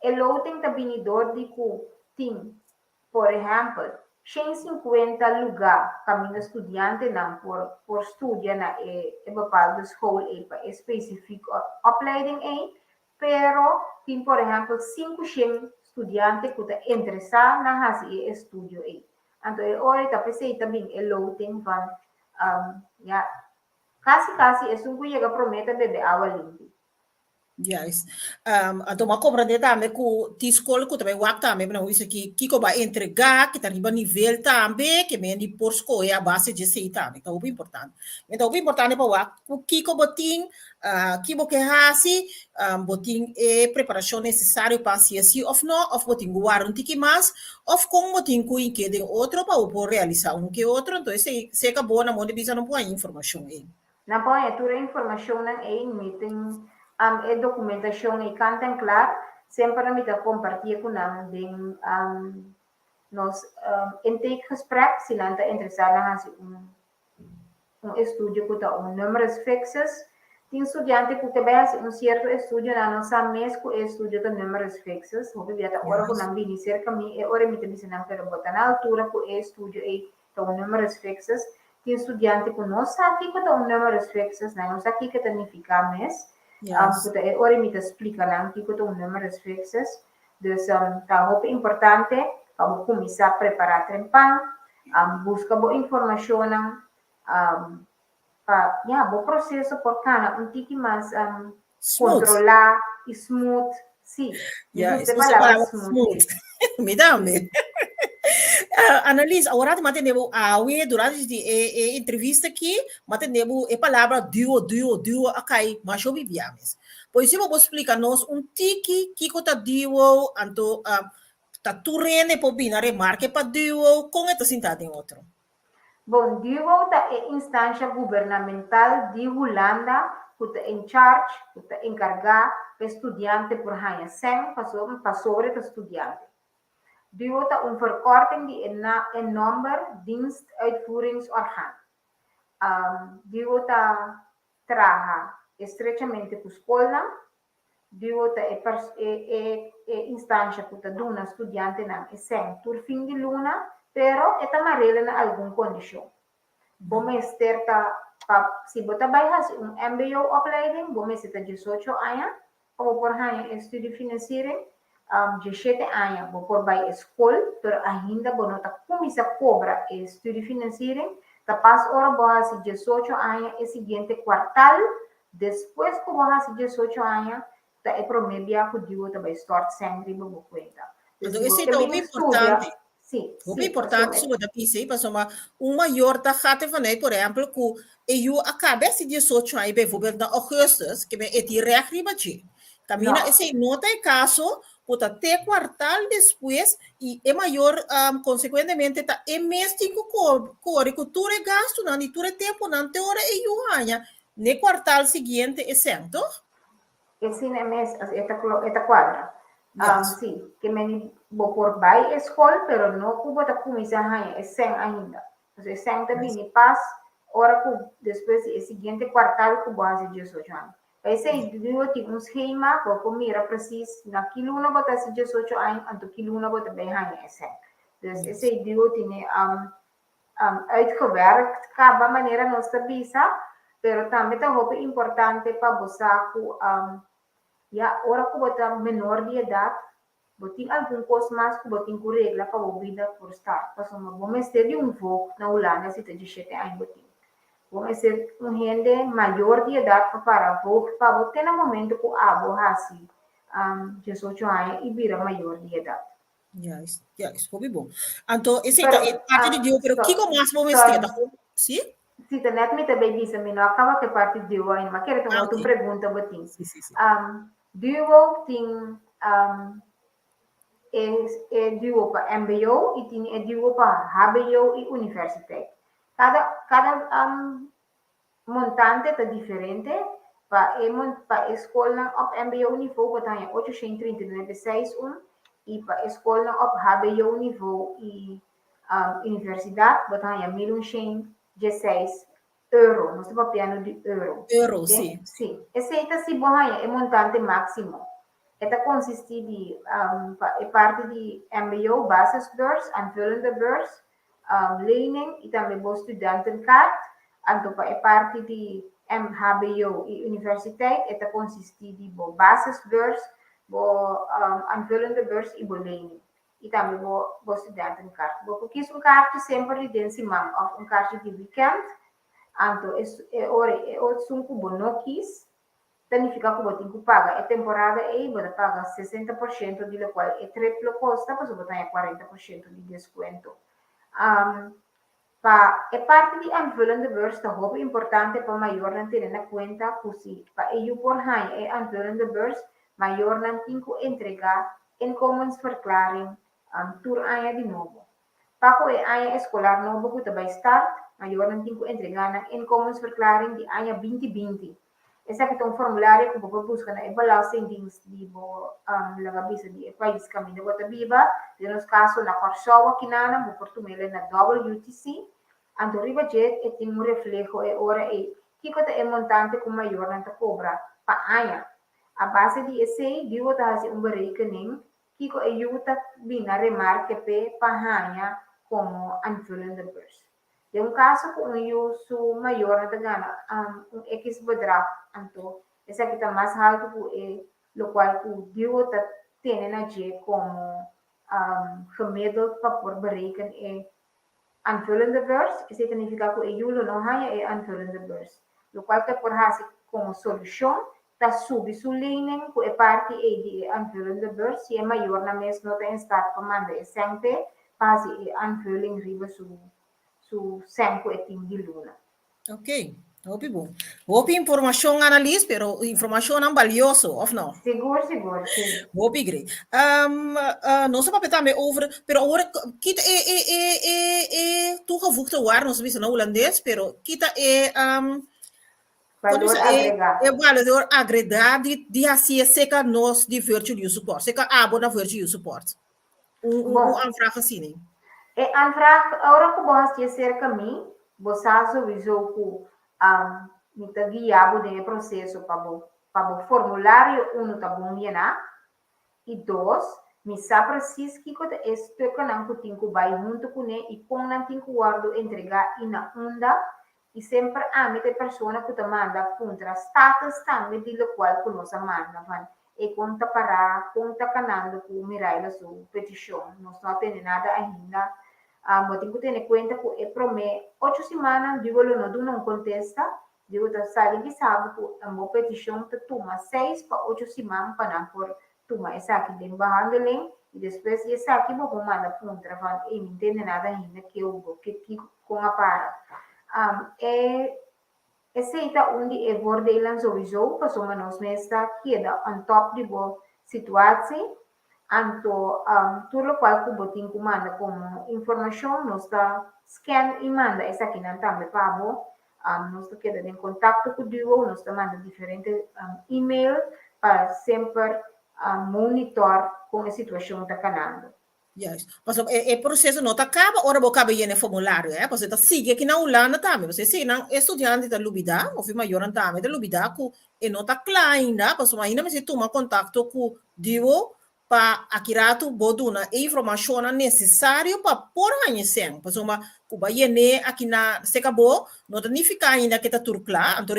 E loting ta bini dor di ku tin, por ehèmpel, 150 lugá kaminda studiantenan por por studia na e e bepaalde school ei pa e spesifik opleiding ei, pero tin por ehèmpel 500 studiante ku ta interesá na hasi e estudio ei. Anto e ora ei ta p'esei ta bin e loting van ya kasi kasi esun ku yega promé ta bebe awa limpi. Juist. Anto m'a comprende tambe ku tin skol ku ta bai wak tambe nan wisa ki kiko bo a entrega, ki ta riba nivel tambe, ke men di por skohe a base dje esei tambe. Ta hopi importante. Men ta hopi importante pa wak ku kiko bo tin, ki bo ke hasi, bo tin e preparashon nesesario pa hasi asi òf no, òf bo tin ku warda un tiki mas, òf kon bo tin ku hink'é den otro pa bo por realisá un ke otro. Anto esei serka bo na modo di bisa no por haña informashon ei. Nan por haña tur e informashonnan ei, mi tin e dokumentashon ei kant en klar, semper mi ta kompartié ku nan den nos intakegesprek si nan ta interesá na hasi un un estudio ku ta un numerus fixus. Tin studiante ku ke bai hasi un sierto estudio nan no sa mes ku e estudio ta numerus fixus, hopi bia ta ora ku nan bini serka mi e ora mi ta bisa nan pero bo ta na altura ku e estudio ei ta un numerus fixus. Tin studiante ku no sa kiko ta un numerus fixus, nan no sa kiko ta nifiká mes. Ku ta e ora mi ta splika nan kiko ta un numerus fixus. Dus ta hopi importante pa bo kuminsá prepará trempan, buska bo informashonnan pa ya bo proseso por kana un tiki mas Smooth. kontrolá i smooth. Sí, mi Ja, gusta e is palabra palabra smooth. smooth. Mi tambe. Annelies, awor m'a tende bo awe durante di e, e entrevista aki, m'a tende bo e palabra duo, duo, duo a kai masha hopi bia mes. Por si bo por splika nos un tiki kiko ta duo, anto ah, ta tur hende por bini a remarke pa duo, kon e ta sinta den otro? Bon, Duo ta e instansha gubernamental di Hulanda ku ta in charge, ku ta enkargá pa e studiante por haña sèn pasobra e ta studiante. Duo ta un verkorting di e e nòmber Dienst Uitvoeringsorgaan. Duo ta traha estrechamente ku skolnan. Duo ta e e e e instansha ku ta duna studiantenan e sèn tur fin di luna, pero e ta marela na algun kondishon. Bo mester ta pa si bo ta bai hasi un mbo opleiding, bo mester ta 18 aña pa bo por haña e studiefinanciering. 17 aña bo por bai e skol, pero ainda bo no ta kuminsá kobra e studiefinanciering. Ta pas ora bo hasi 18 aña e siguiente kuartal Despues ku bo hasi 18 aña, ta e promé bia ku Dios ta bai stòrt sèn riba bo kuenta. Dus Anto si bo esei ke ta bin hopi studia, importante. sí, Hopi sí, importante pasobra su bo ta bisa ei, pasobra un mayor ta gata vanuit, por ehèmpel, ku e yu a kaba hasi 18 aña, bijvoorbeeld na augustus, ke men e tin règt riba dje. Kaminda no. esei no ta e kaso, ku ta te kuartal despues i e mayor konsekuentemente ta e mes tin ku kore ku tur e gastunan di tur e tempunan te ora e yu haña N'e kuartal siguiente e sèn, toch? E sin e mes, e ta e ta kuadra. Yes. Sí, ke meni bo por bai e skol, pero no ku bo ta kuminsá haña e sèn ainda. Pasobra e sèn ta bini pas ora ku despues di e siguiente kuartal ku bo hasi 18 aña. Pa esei bo tin un schema, bo por mira presis na ki luna bo ta hasi 18 aña, anto ki luna bo ta bai haña e sèn. Dus esei duo tene uitgewerkt kaba manera nos ta bisa, pero tambe ta hopi importante pa bo sa ku ya ora ku bo ta menor di edat, Bo tin algun kos mas ku bo tin ku regla pa bo bida por start, pasobra bo mester di un voogd na Hulanda si ta diesshete aña bo tin. Bo mester un hende mayor di edat pa para voogd pa bo te na momento ku abo hasi diesocho aña i bira mayor di edat. Juist, juist, hopi bon. Anto esei ta e parti di duo, pero kiko mas bo mester ta? Si? Si, ta net mi ta bay bisa, mi no a caba cu e parti duo ainda, ma kere ta un otro pregunta bo tin. Si, si, si. Duo tin e e duo pa mbo y tin e duo pa hbo y universiteit. Cada cada Montante ta diferente, pa e pa e skolnan op mbo nivo bo ta haña 839 seis un i pa e skolnan op hbo nivo i universidat bo ta haña 1116 euro, nos ta papiando di euro. Euro, si. Si. Esei ta si bo haña e montante máksimo. E ta konsistí di pa e parti di mbo, basisbeurs, aanvullende beurs, lening i tambe bo studentenkaart. Anto pa e parti di mhbo i universiteit e ta konsistí di bo basisbeurs, bo aanvullende beurs i bo lening i tambe bo bo studentenkaart. Bo por kis un kaartje semper di den siman òf un kaartje di wikènt. Anto e ora e otsun ku bo no kis ta nifiká ku bo tin ku paga e temporada ei, bo ta paga 60% di lokual e trip lo kosta, pasobra bo ta haña 40% di deskuento. Pa e parti di aanvullende beurs ta hopi importante pa mayornan tene na kuenta ku si pa e yu por haña e aanvullende beurs, mayornan tin ku entregá inkomensverklaring tur aña di nobo. Pa ku e aña eskolar nobo ku ta bai start, mayornan tin ku entregá nan inkomensverklaring di aña 2020. Esaki ta un formulario ku bo por buska na e Belastingdienst di bo laga bisa di e pais kaminda bo ta biba. Den nos kaso na Kòrsou akinanan bo por tuma el na WTC. Anto riba dje e tin un refleho e ora ei kiko ta e montante ku mayornan ta kobra pa aña. A base di esei duo ta hasi un berekening kiko e yu ta bina remarke p'e pa haña komo aanvullende beurs. Den un kaso ku un yu su mayornan ta gana un X bedrag, anto esaki ta mas haltu ku e lokual ku duo ta tene na dje komo gemiddeld pa por bereken e aanvullende beurs, esei ta nifiká ku e yu lo no haña e aanvullende beurs. Lokual ku e por hasi komo solushon ta subi su lening ku e parti ei di e aanvullende beurs si e mayornan mes no ta in staat pa manda e sèn p'e pa hasi e aanvulling riba su su sèn ku e tin di luna. Ok, hopi bon. Hopi informashon Annalies, pero informashonnan balioso, of no? Sigur, sigur, si. Hopi great. Um, uh, nos a papia tambe over, pero awor kita e e e e e toegevoegde waarde, nos a bisa na hulandes, pero kita e um, Valor agregá. E valor agregá di di hasi seka nos di Virtual Youth Support, seka abo na Virtual Youth Support. Un, un, un aanvraag asina. E aanvraag, ora ku bo hasi serka mi, bo sa sowieso ku um, mi ta guia bo den e proseso pa bo pa bo formulario uno ta bon yená i dos, mi sa presis kiko ta e stukkennan ku tin ku bai huntu kuné i kon nan tin ku wòrdu entregá i na unda. I semper ami ta e persona ku ta manda puntra status tambe di lokual ku nos a manda van e kon ta pará, kon ta kanando ku Miraila su petishon. Nos no a tende nada ainda. Bo tin ku tene kuenta ku e promé ocho simannan Duo lo no duna un kontesta. Duo ta sali bisa bo ku bo petishon ta tuma seis pa ocho siman pa nan por tuma esaki den behandeling i despues di esaki bo por manda puntra van ey mi ntende nada ainda ke hubo ke kiko kon a para. E esey ta un di e voordeelnan sowieso pasobra nos mes ta keda on top di bo situatie anto tur lokual ku bo tin ku manda komo informashon nos ta scan i manda esakinan tambe pa bo. Nos ta keda den kontakto ku Duo, nos ta manda diferente email pa semper monitor kon e situashon ta kanando. Juist. Pasobra e proseso no ta kaba ora bo kaba yena e formulario, eh. Pasobra e ta sigui aki na Hulanda tambe. Pasobra eseinan e studiante ta lubida, of e mayornan tambe ta lubida ku e no ta kla ainda, pasobra ainda mester tuma kontakto ku Duo Pa aki ratu bo duna e informashonnan nesesario pa por haña e sèn. Pasobra ku bo a yen'é aki na seka bo, no ta nifiká ainda ke ta tur kla. Anto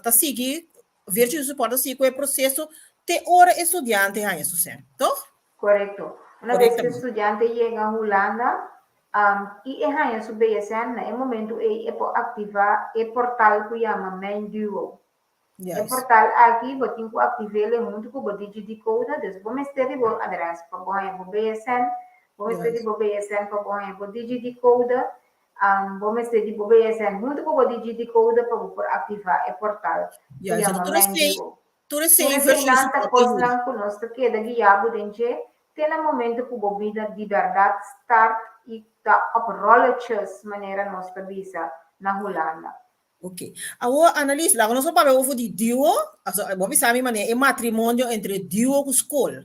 ta sigui, Virtual Support ta sigui ku e proseso te ora e studiante haña su sèn, tòg? Korekto. Una bes ku e studiante yega Hulanda i e haña su BSN, na e momentu ei e por aktivá e portal ku yama Mijn Duo. E portal aki bo tin ku aktiv'é huntu ku bo DigiDcode, dus bo mester di bo adrès pa bo haña bo BSN, bo mester di bo BSN pa bo haña bo DigiDcode, bo mester di bo BSN huntu ku bo DigiDcode pa bo por aktivá e portal ku yama Mijn Duo. Tur esei Tur eseinan ta kosnan ku nos ta keda guiá bo den dje te na momento ku bo bida di bèrdat start i ta op rolletjes, manera nos ta bisa na Hulanda. Ok. Awor, Annelies, laga nos a papia over di duo. Aso, bo a bisa mi manera e matrimonio entre duo ku skol.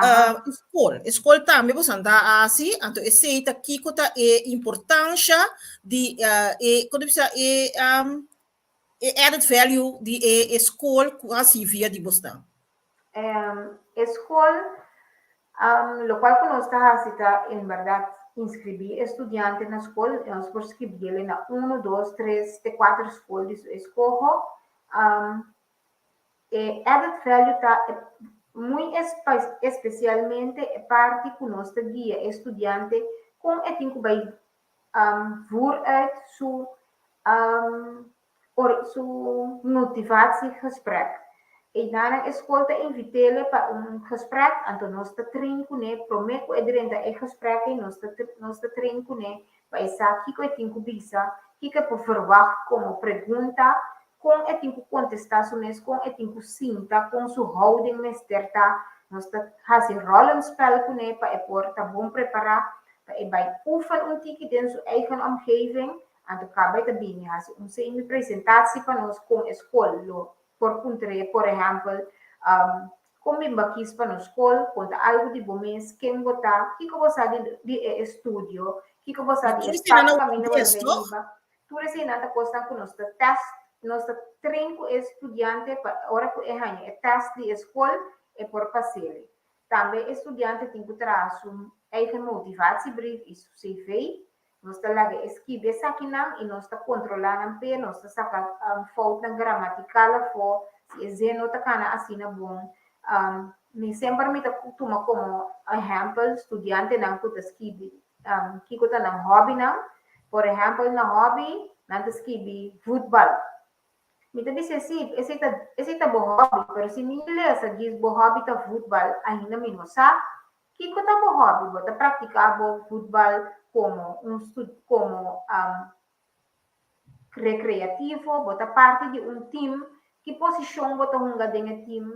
E skol, e skol tambe bo san ta hasi, anto esei ta kiko ta e importansha di e, kon ta bisa, e E added value di e skol ku hasi via di bosnan? E skol, lokual ku nos ta hasi ta en bèrdat inskribí e studiante na skol. Nos por skribiel na unu, dos, tres te kuater skol di su eskoho. E added value ta muy espesialmente e parti ku nos ta guia e studiante kon e tin ku bai vooruit su su motivatiegesprek. Einan e skol ta invit'é pa un gesprek, anto nos ta train kuné promé ku e drenta e gesprek ei nos ta nos ta train kuné pa e sa kiko e tin ku bisa, kiko e por verwagt komo pregunta, kon e tin ku kontestá su mes, kon e tin ku sinta, kon su houding mester ta. Nos ta hasi rollenspel kuné pa e por ta bon prepará Pa e bai oefen un tiki den su eigen omgeving, anto kaba e ta bini hasi un semi-presentatie pa nos kon e skol lo por puntr'é, por ehèmpel, Kon bin bo a kis pa nos skol? Konta algu di bo mes, ken bo ta, kiko bo sa di di e estudio, kiko bo sa di e stap kaminda bo ta bini riba. Tur eseinan ta kosnan ku nos ta tèst, nos ta train ku e studiante pa ora ku e haña e tèst di e skol e por pas'é. Tambe e studiante tin ku traha su eigen motivatiebrief i su CV. Nos ta laga e skibi esakinan i nos ta kontrolá nan p'e, nos ta saka foutnan gramatikal afó si e zin no ta kana asina bon. Mi semper mi ta tuma komo ehèmpel studiantenan ku ta skibi kiko ta nan hòbinan. Por ehèmpel na hòbi nan ta skibi vutbal. Mi ta bisa si, esei ta, esei ta bo hobby, pero si mi lesa djis bo hobby ta voetbal, ainda mi no sa kiko ta bo hobby. Bo ta praktiká bo voetbal komo un stu, komo rekreativo, bo ta parti di un tim, ki posishon bo ta hunga den e tim,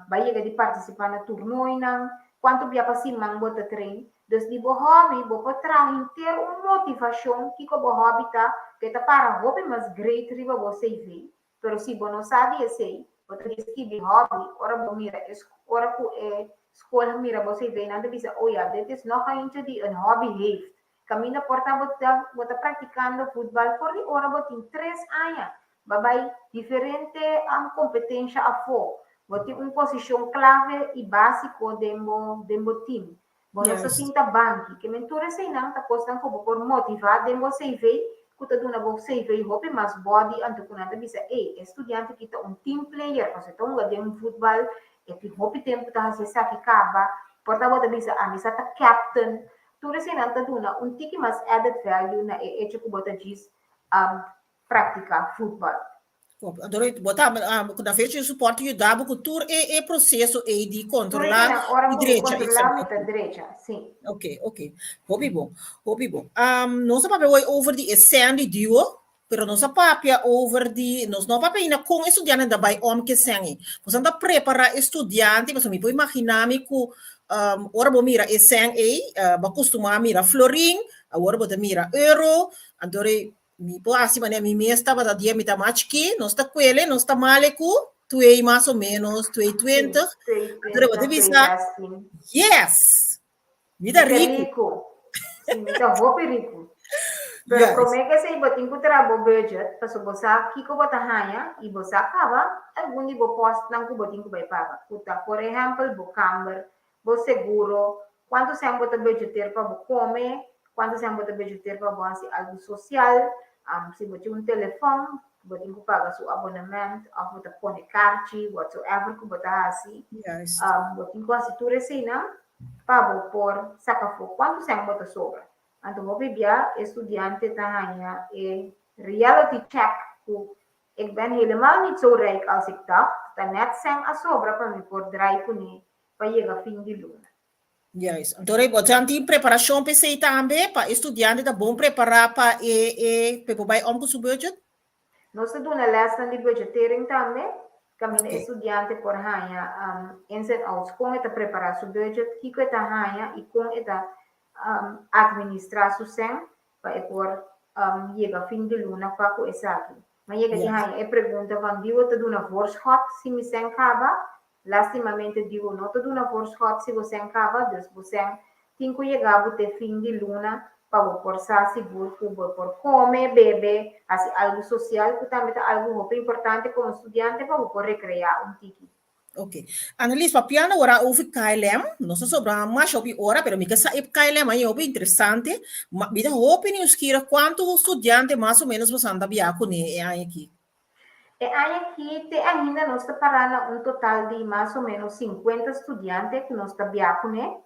bo a yega di partisipá na turnoinan, kuantu bia pa siman bo ta train. Dus di bo hobby bo por traha henter un motivashon kiko bo hobby ta ku e ta para hopi mas great riba bo CV. Pero si bo no sa di esei, bo ta di skibi hobby ora bo mira e ora ku e skol mira bo CV nan ta bisa oh ya dit is nog eentje die een hobby heeft. Kaminda por ta bo ta bo ta praktikando voetbal for di ora bo tin tres aña. Bo a bai diferente kompetensha afó. Bo tin un posishon klave i básiko den bo den bo tim. Bo no sa sinta banki. Ke men tur eseinan ta kosnan ku bo por motivá den bo CV ku ta duna bo CV hopi mas body anto ku nan ta bisa ey e studiante aki ta un team player pasobra e ta hunga den futbal e tin hopi tempu ta hasi esaki kaba por ta bo ta bisa ami sa ta captain tur eseinan ta duna un tiki mas added value na e echo ku bo ta djis praktiká futbal. Anto bo ta ku na fecha di support yuda bo ku tur e e proseso ei di kontrolá i drecha. Kontrolá mi ta drecha, si. Ok, ok. Hopi bon, hopi bon. Nos a papia hoy over di e sèn di duo, pero nos a papia over di, nos no a papia ainda kon e studiantenan ta bai om ku e sèn ei. Nos a prepará e studiante, pasobra mi por imaginá mi ku ora bo mira e sèn ei, bo a kustumá mira florin, awor bo ta mira euro, anto Mi por hasi manera mi mes tabata dia mi ta mas chikí, nos ta kuele, nos ta male ku twee mas o menos, twee twintig. Pero bo ta bisa, yes, mi ta riku. Sí, mi ta hopi riku. Pero yes. Promé que esei bo tin ku traha bo budget, paso bo sa kiko bo ta haña i bo sa kaba algun di bo postnan ku bo tin ku bai paga. Ku ta, por ehèmpel, bo kamber, bo seguro, kuantu sèn bo ta budgeteer pa bo kome, kuantu sèn bo ta budgeteer pa bo hasi algu sosial, si bo tin un telefòn, bo tin ku paga su abonement òf bo ta pone karchi, whatsoever ku bo ta hasi, bo tin ku hasi tur eseinan. pa bo por saka afó kuantu sèn bo ta sobra. Anto hopi bia e studiante ta haña e reality check ku ik ben helemaal niet zo rijk als ik dacht, ta nèt sèn a sobra pa mi por drai kuné pa yega fin di luna. Juist. Anto bo tin preparashon pa esei tambe, pa e studiante ta bon prepará pa e e pa e por bai om ku su budget? Nos ta duna lèsnan di budgetering tambe, kaminda e studiante por haña ins en outs kon e ta prepará su budget, kiko e ta haña i kon e ta administrá su sèn pa e por yega fin di luna pa ku esaki. Mi a yega di haña e pregunta van Diwo ta duna voorschot si mi sèn kaba? Lastimamente Diwo no ta duna voorschot si bo sèn kaba, dus bo sèn tin ku yega bo te fin di luna pa bo por sa sigur ku bo por kome, bebe, hasi algu sosial ku tambe ta algu hopi importante komo studiante pa bo por rekreá un tiki. Ok. Annelies, papiando ora over KLM, nos a sobra masha hopi ora, pero mi ke sa e KLM ai hopi interesante. Ma mi ta hopi nieuwsgierig kuantu studiante mas o menos boso anda bia kuné e aña aki. E aña aki te ainda nos ta pará na un total di mas o menos 50 studiante ku nos ta bia kuné,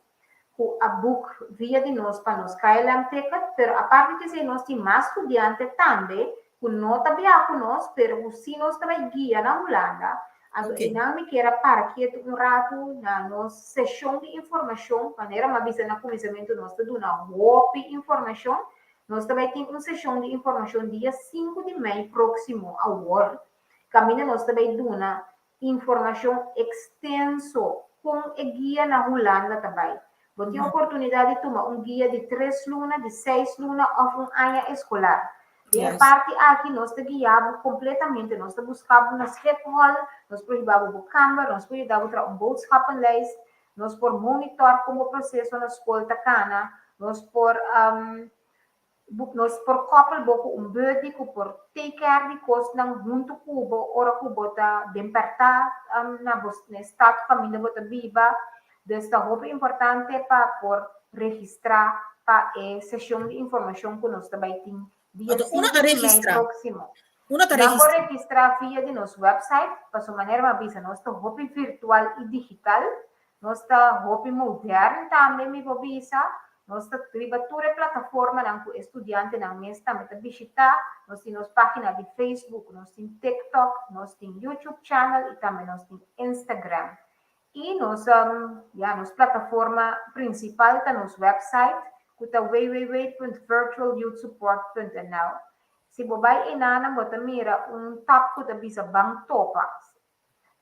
ku a boek via di nos pa nos KLM ticket, pero aparte di esei nos tin mas studiante tambe ku no ta bia ku nos, pero ku si nos ta bai guia na Hulanda. Anto einan mi kier a para ketu un ratu na nos seshon di informashon, manera mi a bisa na kuminsamentu nos ta duna hopi informashon. Nos ta bai tin un seshon di informashon dia sinku di mei próksimo awor, kaminda nos ta bai duna Informashon ekstenso kon e guia na Hulanda ta bai. Bo tin oportunidat di tuma un guia di tres luna, di seis luna òf un aña eskolar. Den e parti aki nos ta guia bo kompletamente. Nos ta buska bo na Schiphol, nos por hiba bo bo kamber, nos por yuda bo traha un boodschappenlijst, nos por monitor kon bo proseso na skol ta kana, nos por Nos por koppel bo ku un buddy ku por take care di kosnan huntu ku bo ora ku bo ta den pèrtá na bo na e stat kaminda bo ta biba. Dus ta hopi importante pa por registrá pa e seshon di informashon ku nos ta bai tin dia Anto unda sinku ta di mei registrá? próksimo. Unda ta Nan por registrá? registrá via di nos website, pasobra manera mi a bisa nos ta hopi virtual i digital. Nos ta hopi modern tambe mi por bisa. Nos ta riba tur e plataformanan ku e studiantenan mes tambe ta bishitá. Nos tin nos página di Facebook, nos tin TikTok, nos tin YouTube channel i tambe nos tin Instagram. I nos, ya, nos plataforma prinsipal ta nos website ku ta www.virtualyouthsupport.nl. Si bo bai enanan bo ta mira un tab ku ta bisa Ban Topa.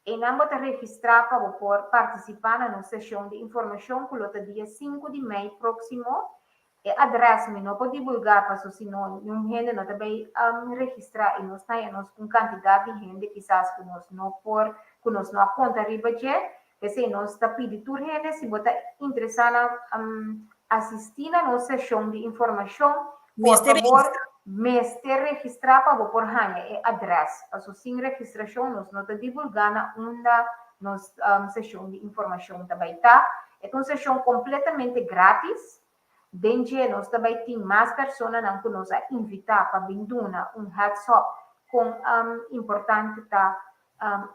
Einan bo ta registrá pa bo por partisipá na nos seshon di informashon ku lo ta dia sinku di mei próksimo. E adrès mi no por divulgá paso si no niun hende no ta bai registrá i nos ta haña nos un kantidat di hende kisas ku nos no por ku nos no a konta riba dje. P'esei nos ta pidi tur hende si bo ta interesá na asistí na nos seshon di informashon, por Mester fabor registrá. mester registrá pa bo por haña e adrès. Paso sin registrashon nos no ta divulgá na unda nos seshon di informashon ta bai ta. E ta un seshon kompletamente grátis. Den dje nos ta bai tin mas personanan ku nos a invitá pa bin duna un heads up kon importante ta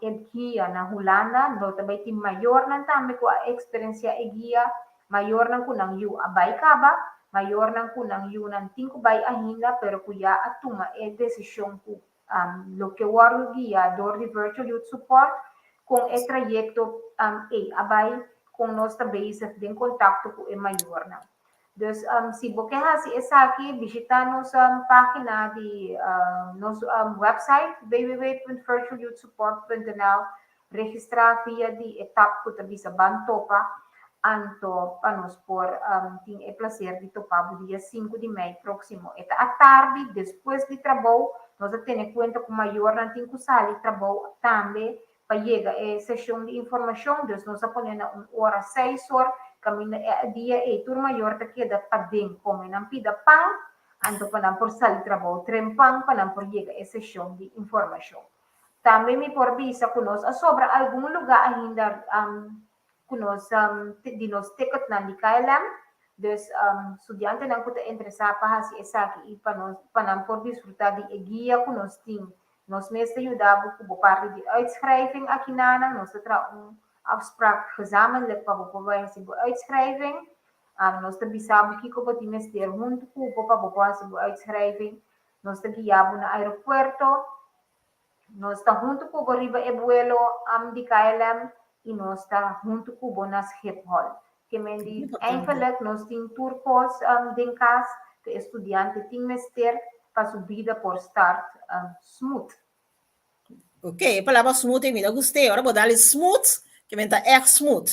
e guia na Hulanda. No ta bai tin mayornan tambe ku a eksperensiá e guia, mayornan ku nan yu a bai kaba, mayornan ku nan yunan tin ku bai ainda pero ku ya a tuma e desishon ku lo ke wòrdu guia dor di Virtual Youth Support kon e trayekto ei a bai, kon nos ta bezig den kontakto ku e mayornan. Dus si bo ke hasi esaki, bishita nos página di nos website www.virtualyouthsupport.nl, registrá via di e tab ku ta bisa Ban Topa, anto pa nos por tin e plaser di topa bo dia sinku di mei próksimo. E ta atardi, despues di trabou, nos a tene kuenta ku mayornan tin ku sali trabou tambe pa yega e seshon di informashon, dus nos a pone na un ora seis or, kaminda e dia ei tur mayor ta keda paden kome nan pida pan, anto pa nan por sali trabou trempan pa nan por yega e seshon di informashon. Tambe mi por bisa ku nos a sobra algun lugá ainda ku nos di nos ticketnan di KLM, dus studiantenan ku ta interesá pa hasi esaki i pa nos pa nan por disfrutá di e guia ku nos tin. Nos mes ta yuda bo ku bo parti di uitschrijving akinanan, nos ta traha un. afspraak gezamenlijk pa bo por bai hasi bo uitschrijving. Nos ta bisa bo kiko bo tin mester huntu ku bo pa bo por hasi bo uitschrijving. Nos ta guia bo na aeropuerto. Nos ta huntu ku bo riba e buelo di KLM i nos ta huntu ku bo na Schiphol. Ke men di eigenlijk nos tin tur kos den kas ku e studiante tin mester pa su bida por start smooth. Ok, e palabra smooth mi ta gust'é. Ora bo dal e smooth, ke men ta ègt smooth.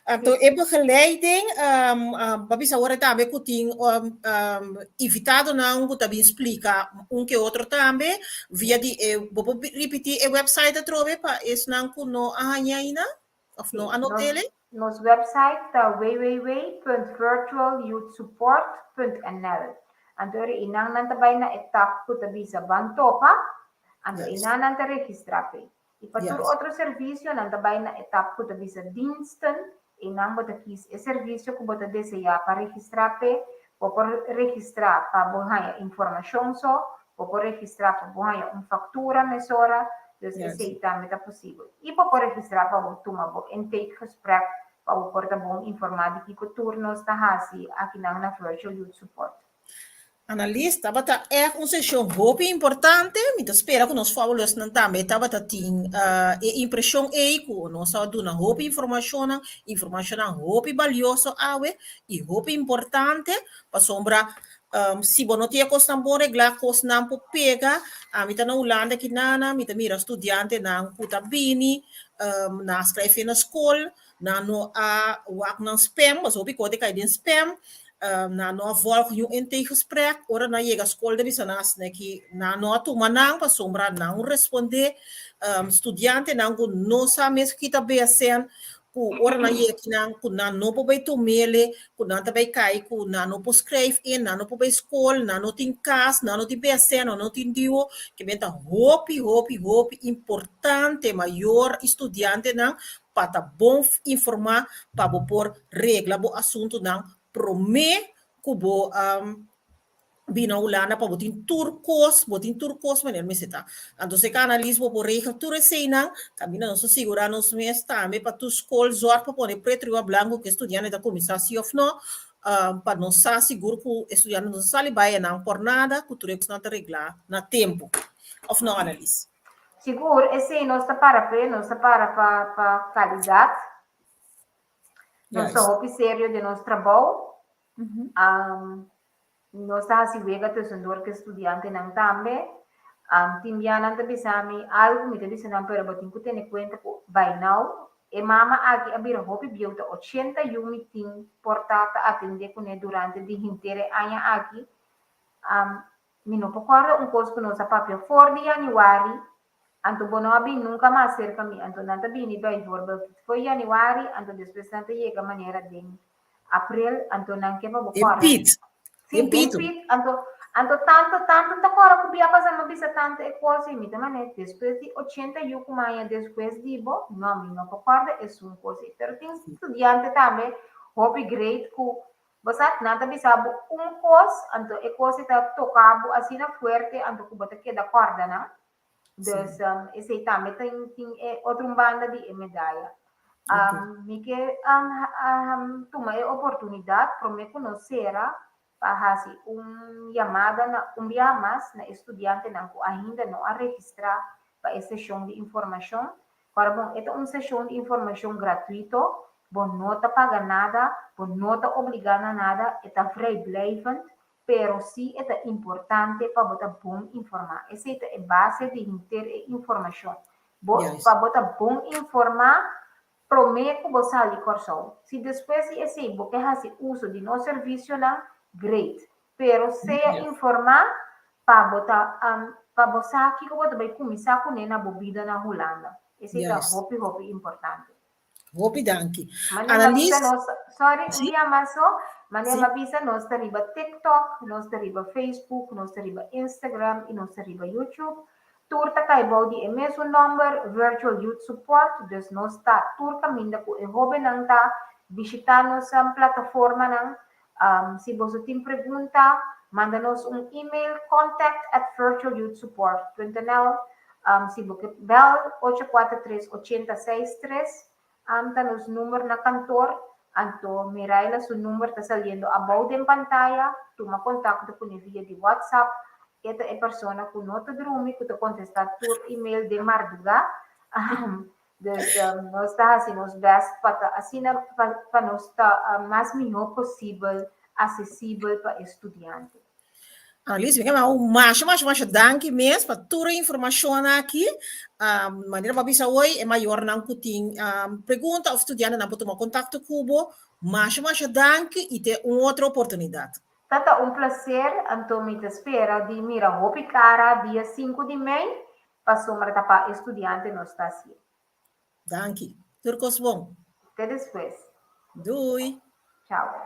Anto e begeleiding, bo a bisa ora tambe ku tin invitadonan ku ta bin splika un ke otro tambe via di e, bo por ripití e website atrobe pa esnan ku no a haña ainda òf no a not'el? Nos website ta www.virtualyouthsupport.nl. Anto ora einan nan ta bai na e tab ku ta bisa Ban Topa, anto einan nan ta registrá p'e. I pa tur otro servisio nan ta bai na e tab ku ta bisa Diensten, einan bo ta kis e servisio ku bo ta deseá pa registrá p'e. Bo por registrá pa bo haña informashon so, bo por registrá pa bo haña un faktura mesora, dus esei tambe ta posibel. I bo por registrá pa bo tuma bo intakegesprek pa bo por ta bon informá di kiko tur nos ta hasi akinan na Virtual Youth Support. Annelies, tabata ègt un seshon hopi importante. Mi ta spera ku nos fòwelosnan tambe tabata tin e impreshon ei ku nos a duna hopi informashonnan, informashonnan hopi balioso awe i hopi importante pasobra si bo no tin e kosnan bon reglá, kosnan por pega. Ami ta na Hulanda aki nana, mi ta mira studiantenan ku ta bini nan a skrijf na skol, nan no a wak nan spam, pasobra hopi kos ta kai den spam. Nan no a volg niun intakegesprek. Ora nan yega skol ta bisa nan asina ki nan no a tuma nan pasobra nan no respondé. Studiantenan ku no sa mes ki ta BSN, ku ora nan yega akinan ku nan no por bai tumele, ku nan ta bai kai ku nan no por skrijf in, nan no por bai skol, nan no tin kas, nan no tin BSN, nan no tin duo. Ke men ta hopi, hopi, hopi importante mayor i studiantenan pa ta bon informá pa bo por regla bo asuntunan promé ku bo bini Hulanda pa bo tin tur kos, bo tin tur kos manera mester ta. Anto si Annelies bo por regel tur eseinan, kaminda nos ta sigurá nos mes tambe pa tur skol zòrg pa pone pretu riba blanku ku e studiante ta kuminsá si òf no, pa nos sa sigur ku e studiante no ta sali bai anan por nada, ku tur e kosnan ta reglá na tempu. Òf no, Annelies? Sigur, esei nos ta para p'e, nos ta para pa pa kalidat. Nos ta hopi serio den nos trabou. Nos ta hasi wega tussendoor ku e studiantenan tambe. Tin bia nan ta bisa mi algu, mi ta bisa nan, pero bo tin ku tene kuenta ku by now e mama aki a bira hopi bieu, ta 81 mi tin por ta ta atendé kuné durante di henter e aña aki. Mi no por kòrda un kos ku nos a papia for di yanüari, anto bo no a bin nunka mas serka mi. Anto nan ta bini bijvoorbeeld for yanüari, anto despues nan ta yega manera den aprel, anto nan ke pa bo Den kòrda. pit. Sí, Den den pitu. pit. Anto, anto tantu, tantu ta kòrda ku bia pasa mi a bisa tantu e kos ei. Mi ta manera despues di ochenta yu ku mi haña despues di bo, no, mi no por kòrda esun kos ei. Pero tin studiante tambe hopi great ku Bo sa, nan ta bisa bo un kos, anto e kos ei ta toka bo asina fuerte, anto ku bo ta keda kòrda nan. Dus esei tambe tin tin e otro un banda di e medaya. Mi ke tuma e oportunidat promé ku nos sera pa hasi un yamada na un bia mas na e studiantenan ku ainda no a registrá pa e seshon di informashon. Ora bon, e ta un seshon di informashon gratuito, bo no ta paga nada, bo no ta obligá na nada, e ta vrijblijvend, pero sí e ta importante pa bo ta bon informá. Esei ta e base di henter e informashon. Bo, pa bo ta bon informá promé ku bo sali Kòrsou. Si despues di esei bo ke hasi uso di nos servisionan, great. Pero sea informá pa bo ta pa bo sa kiko bo ta bai kuminsá kuné na bo bida na Hulanda. Esei ta hopi hopi importante. Hopi danki. Manera m'a bisa nos, sorry, un dia mas so, manera m'a bisa nos ta riba TikTok, nos ta riba Facebook, nos ta riba Instagram i nos ta riba YouTube. Tur ta kai bou di e mesun nòmber, Virtual Youth Support, dus nos ta tur kaminda ku e hóbennan ta bishitá nos plataformanan. Si boso tin pregunta, manda nos un email contact@virtualyouthsupport.nl. Si bo ke bèl 843 80 63. Ta nos number na kantor, anto Miraila su number ta saliendo abou den pantaya, tuma kontakto kuné via di WhatsApp. E ta e persona ku no ta drumi, ku ta kontestá tur email den mardugá. Dus nos ta hasi nos best pa ta asina pa nos ta mas mihó posibel aksesibel pa e studiante. Annelies, mi ke masha, masha, masha danki mes pa tur e informashon aki. Manera bo a bisa hoy, e mayornan ku tin pregunta òf studiantenan por tuma kontakto ku bo. Masha, masha danki i te un otro oportunidat. Tata un plaser, anto mi ta spera di mira hopi kara dia 5 di mei, pasobra ta pa e studiante nos ta hasié. Danki. Tur kos bon. Te despues. Doei. Chao.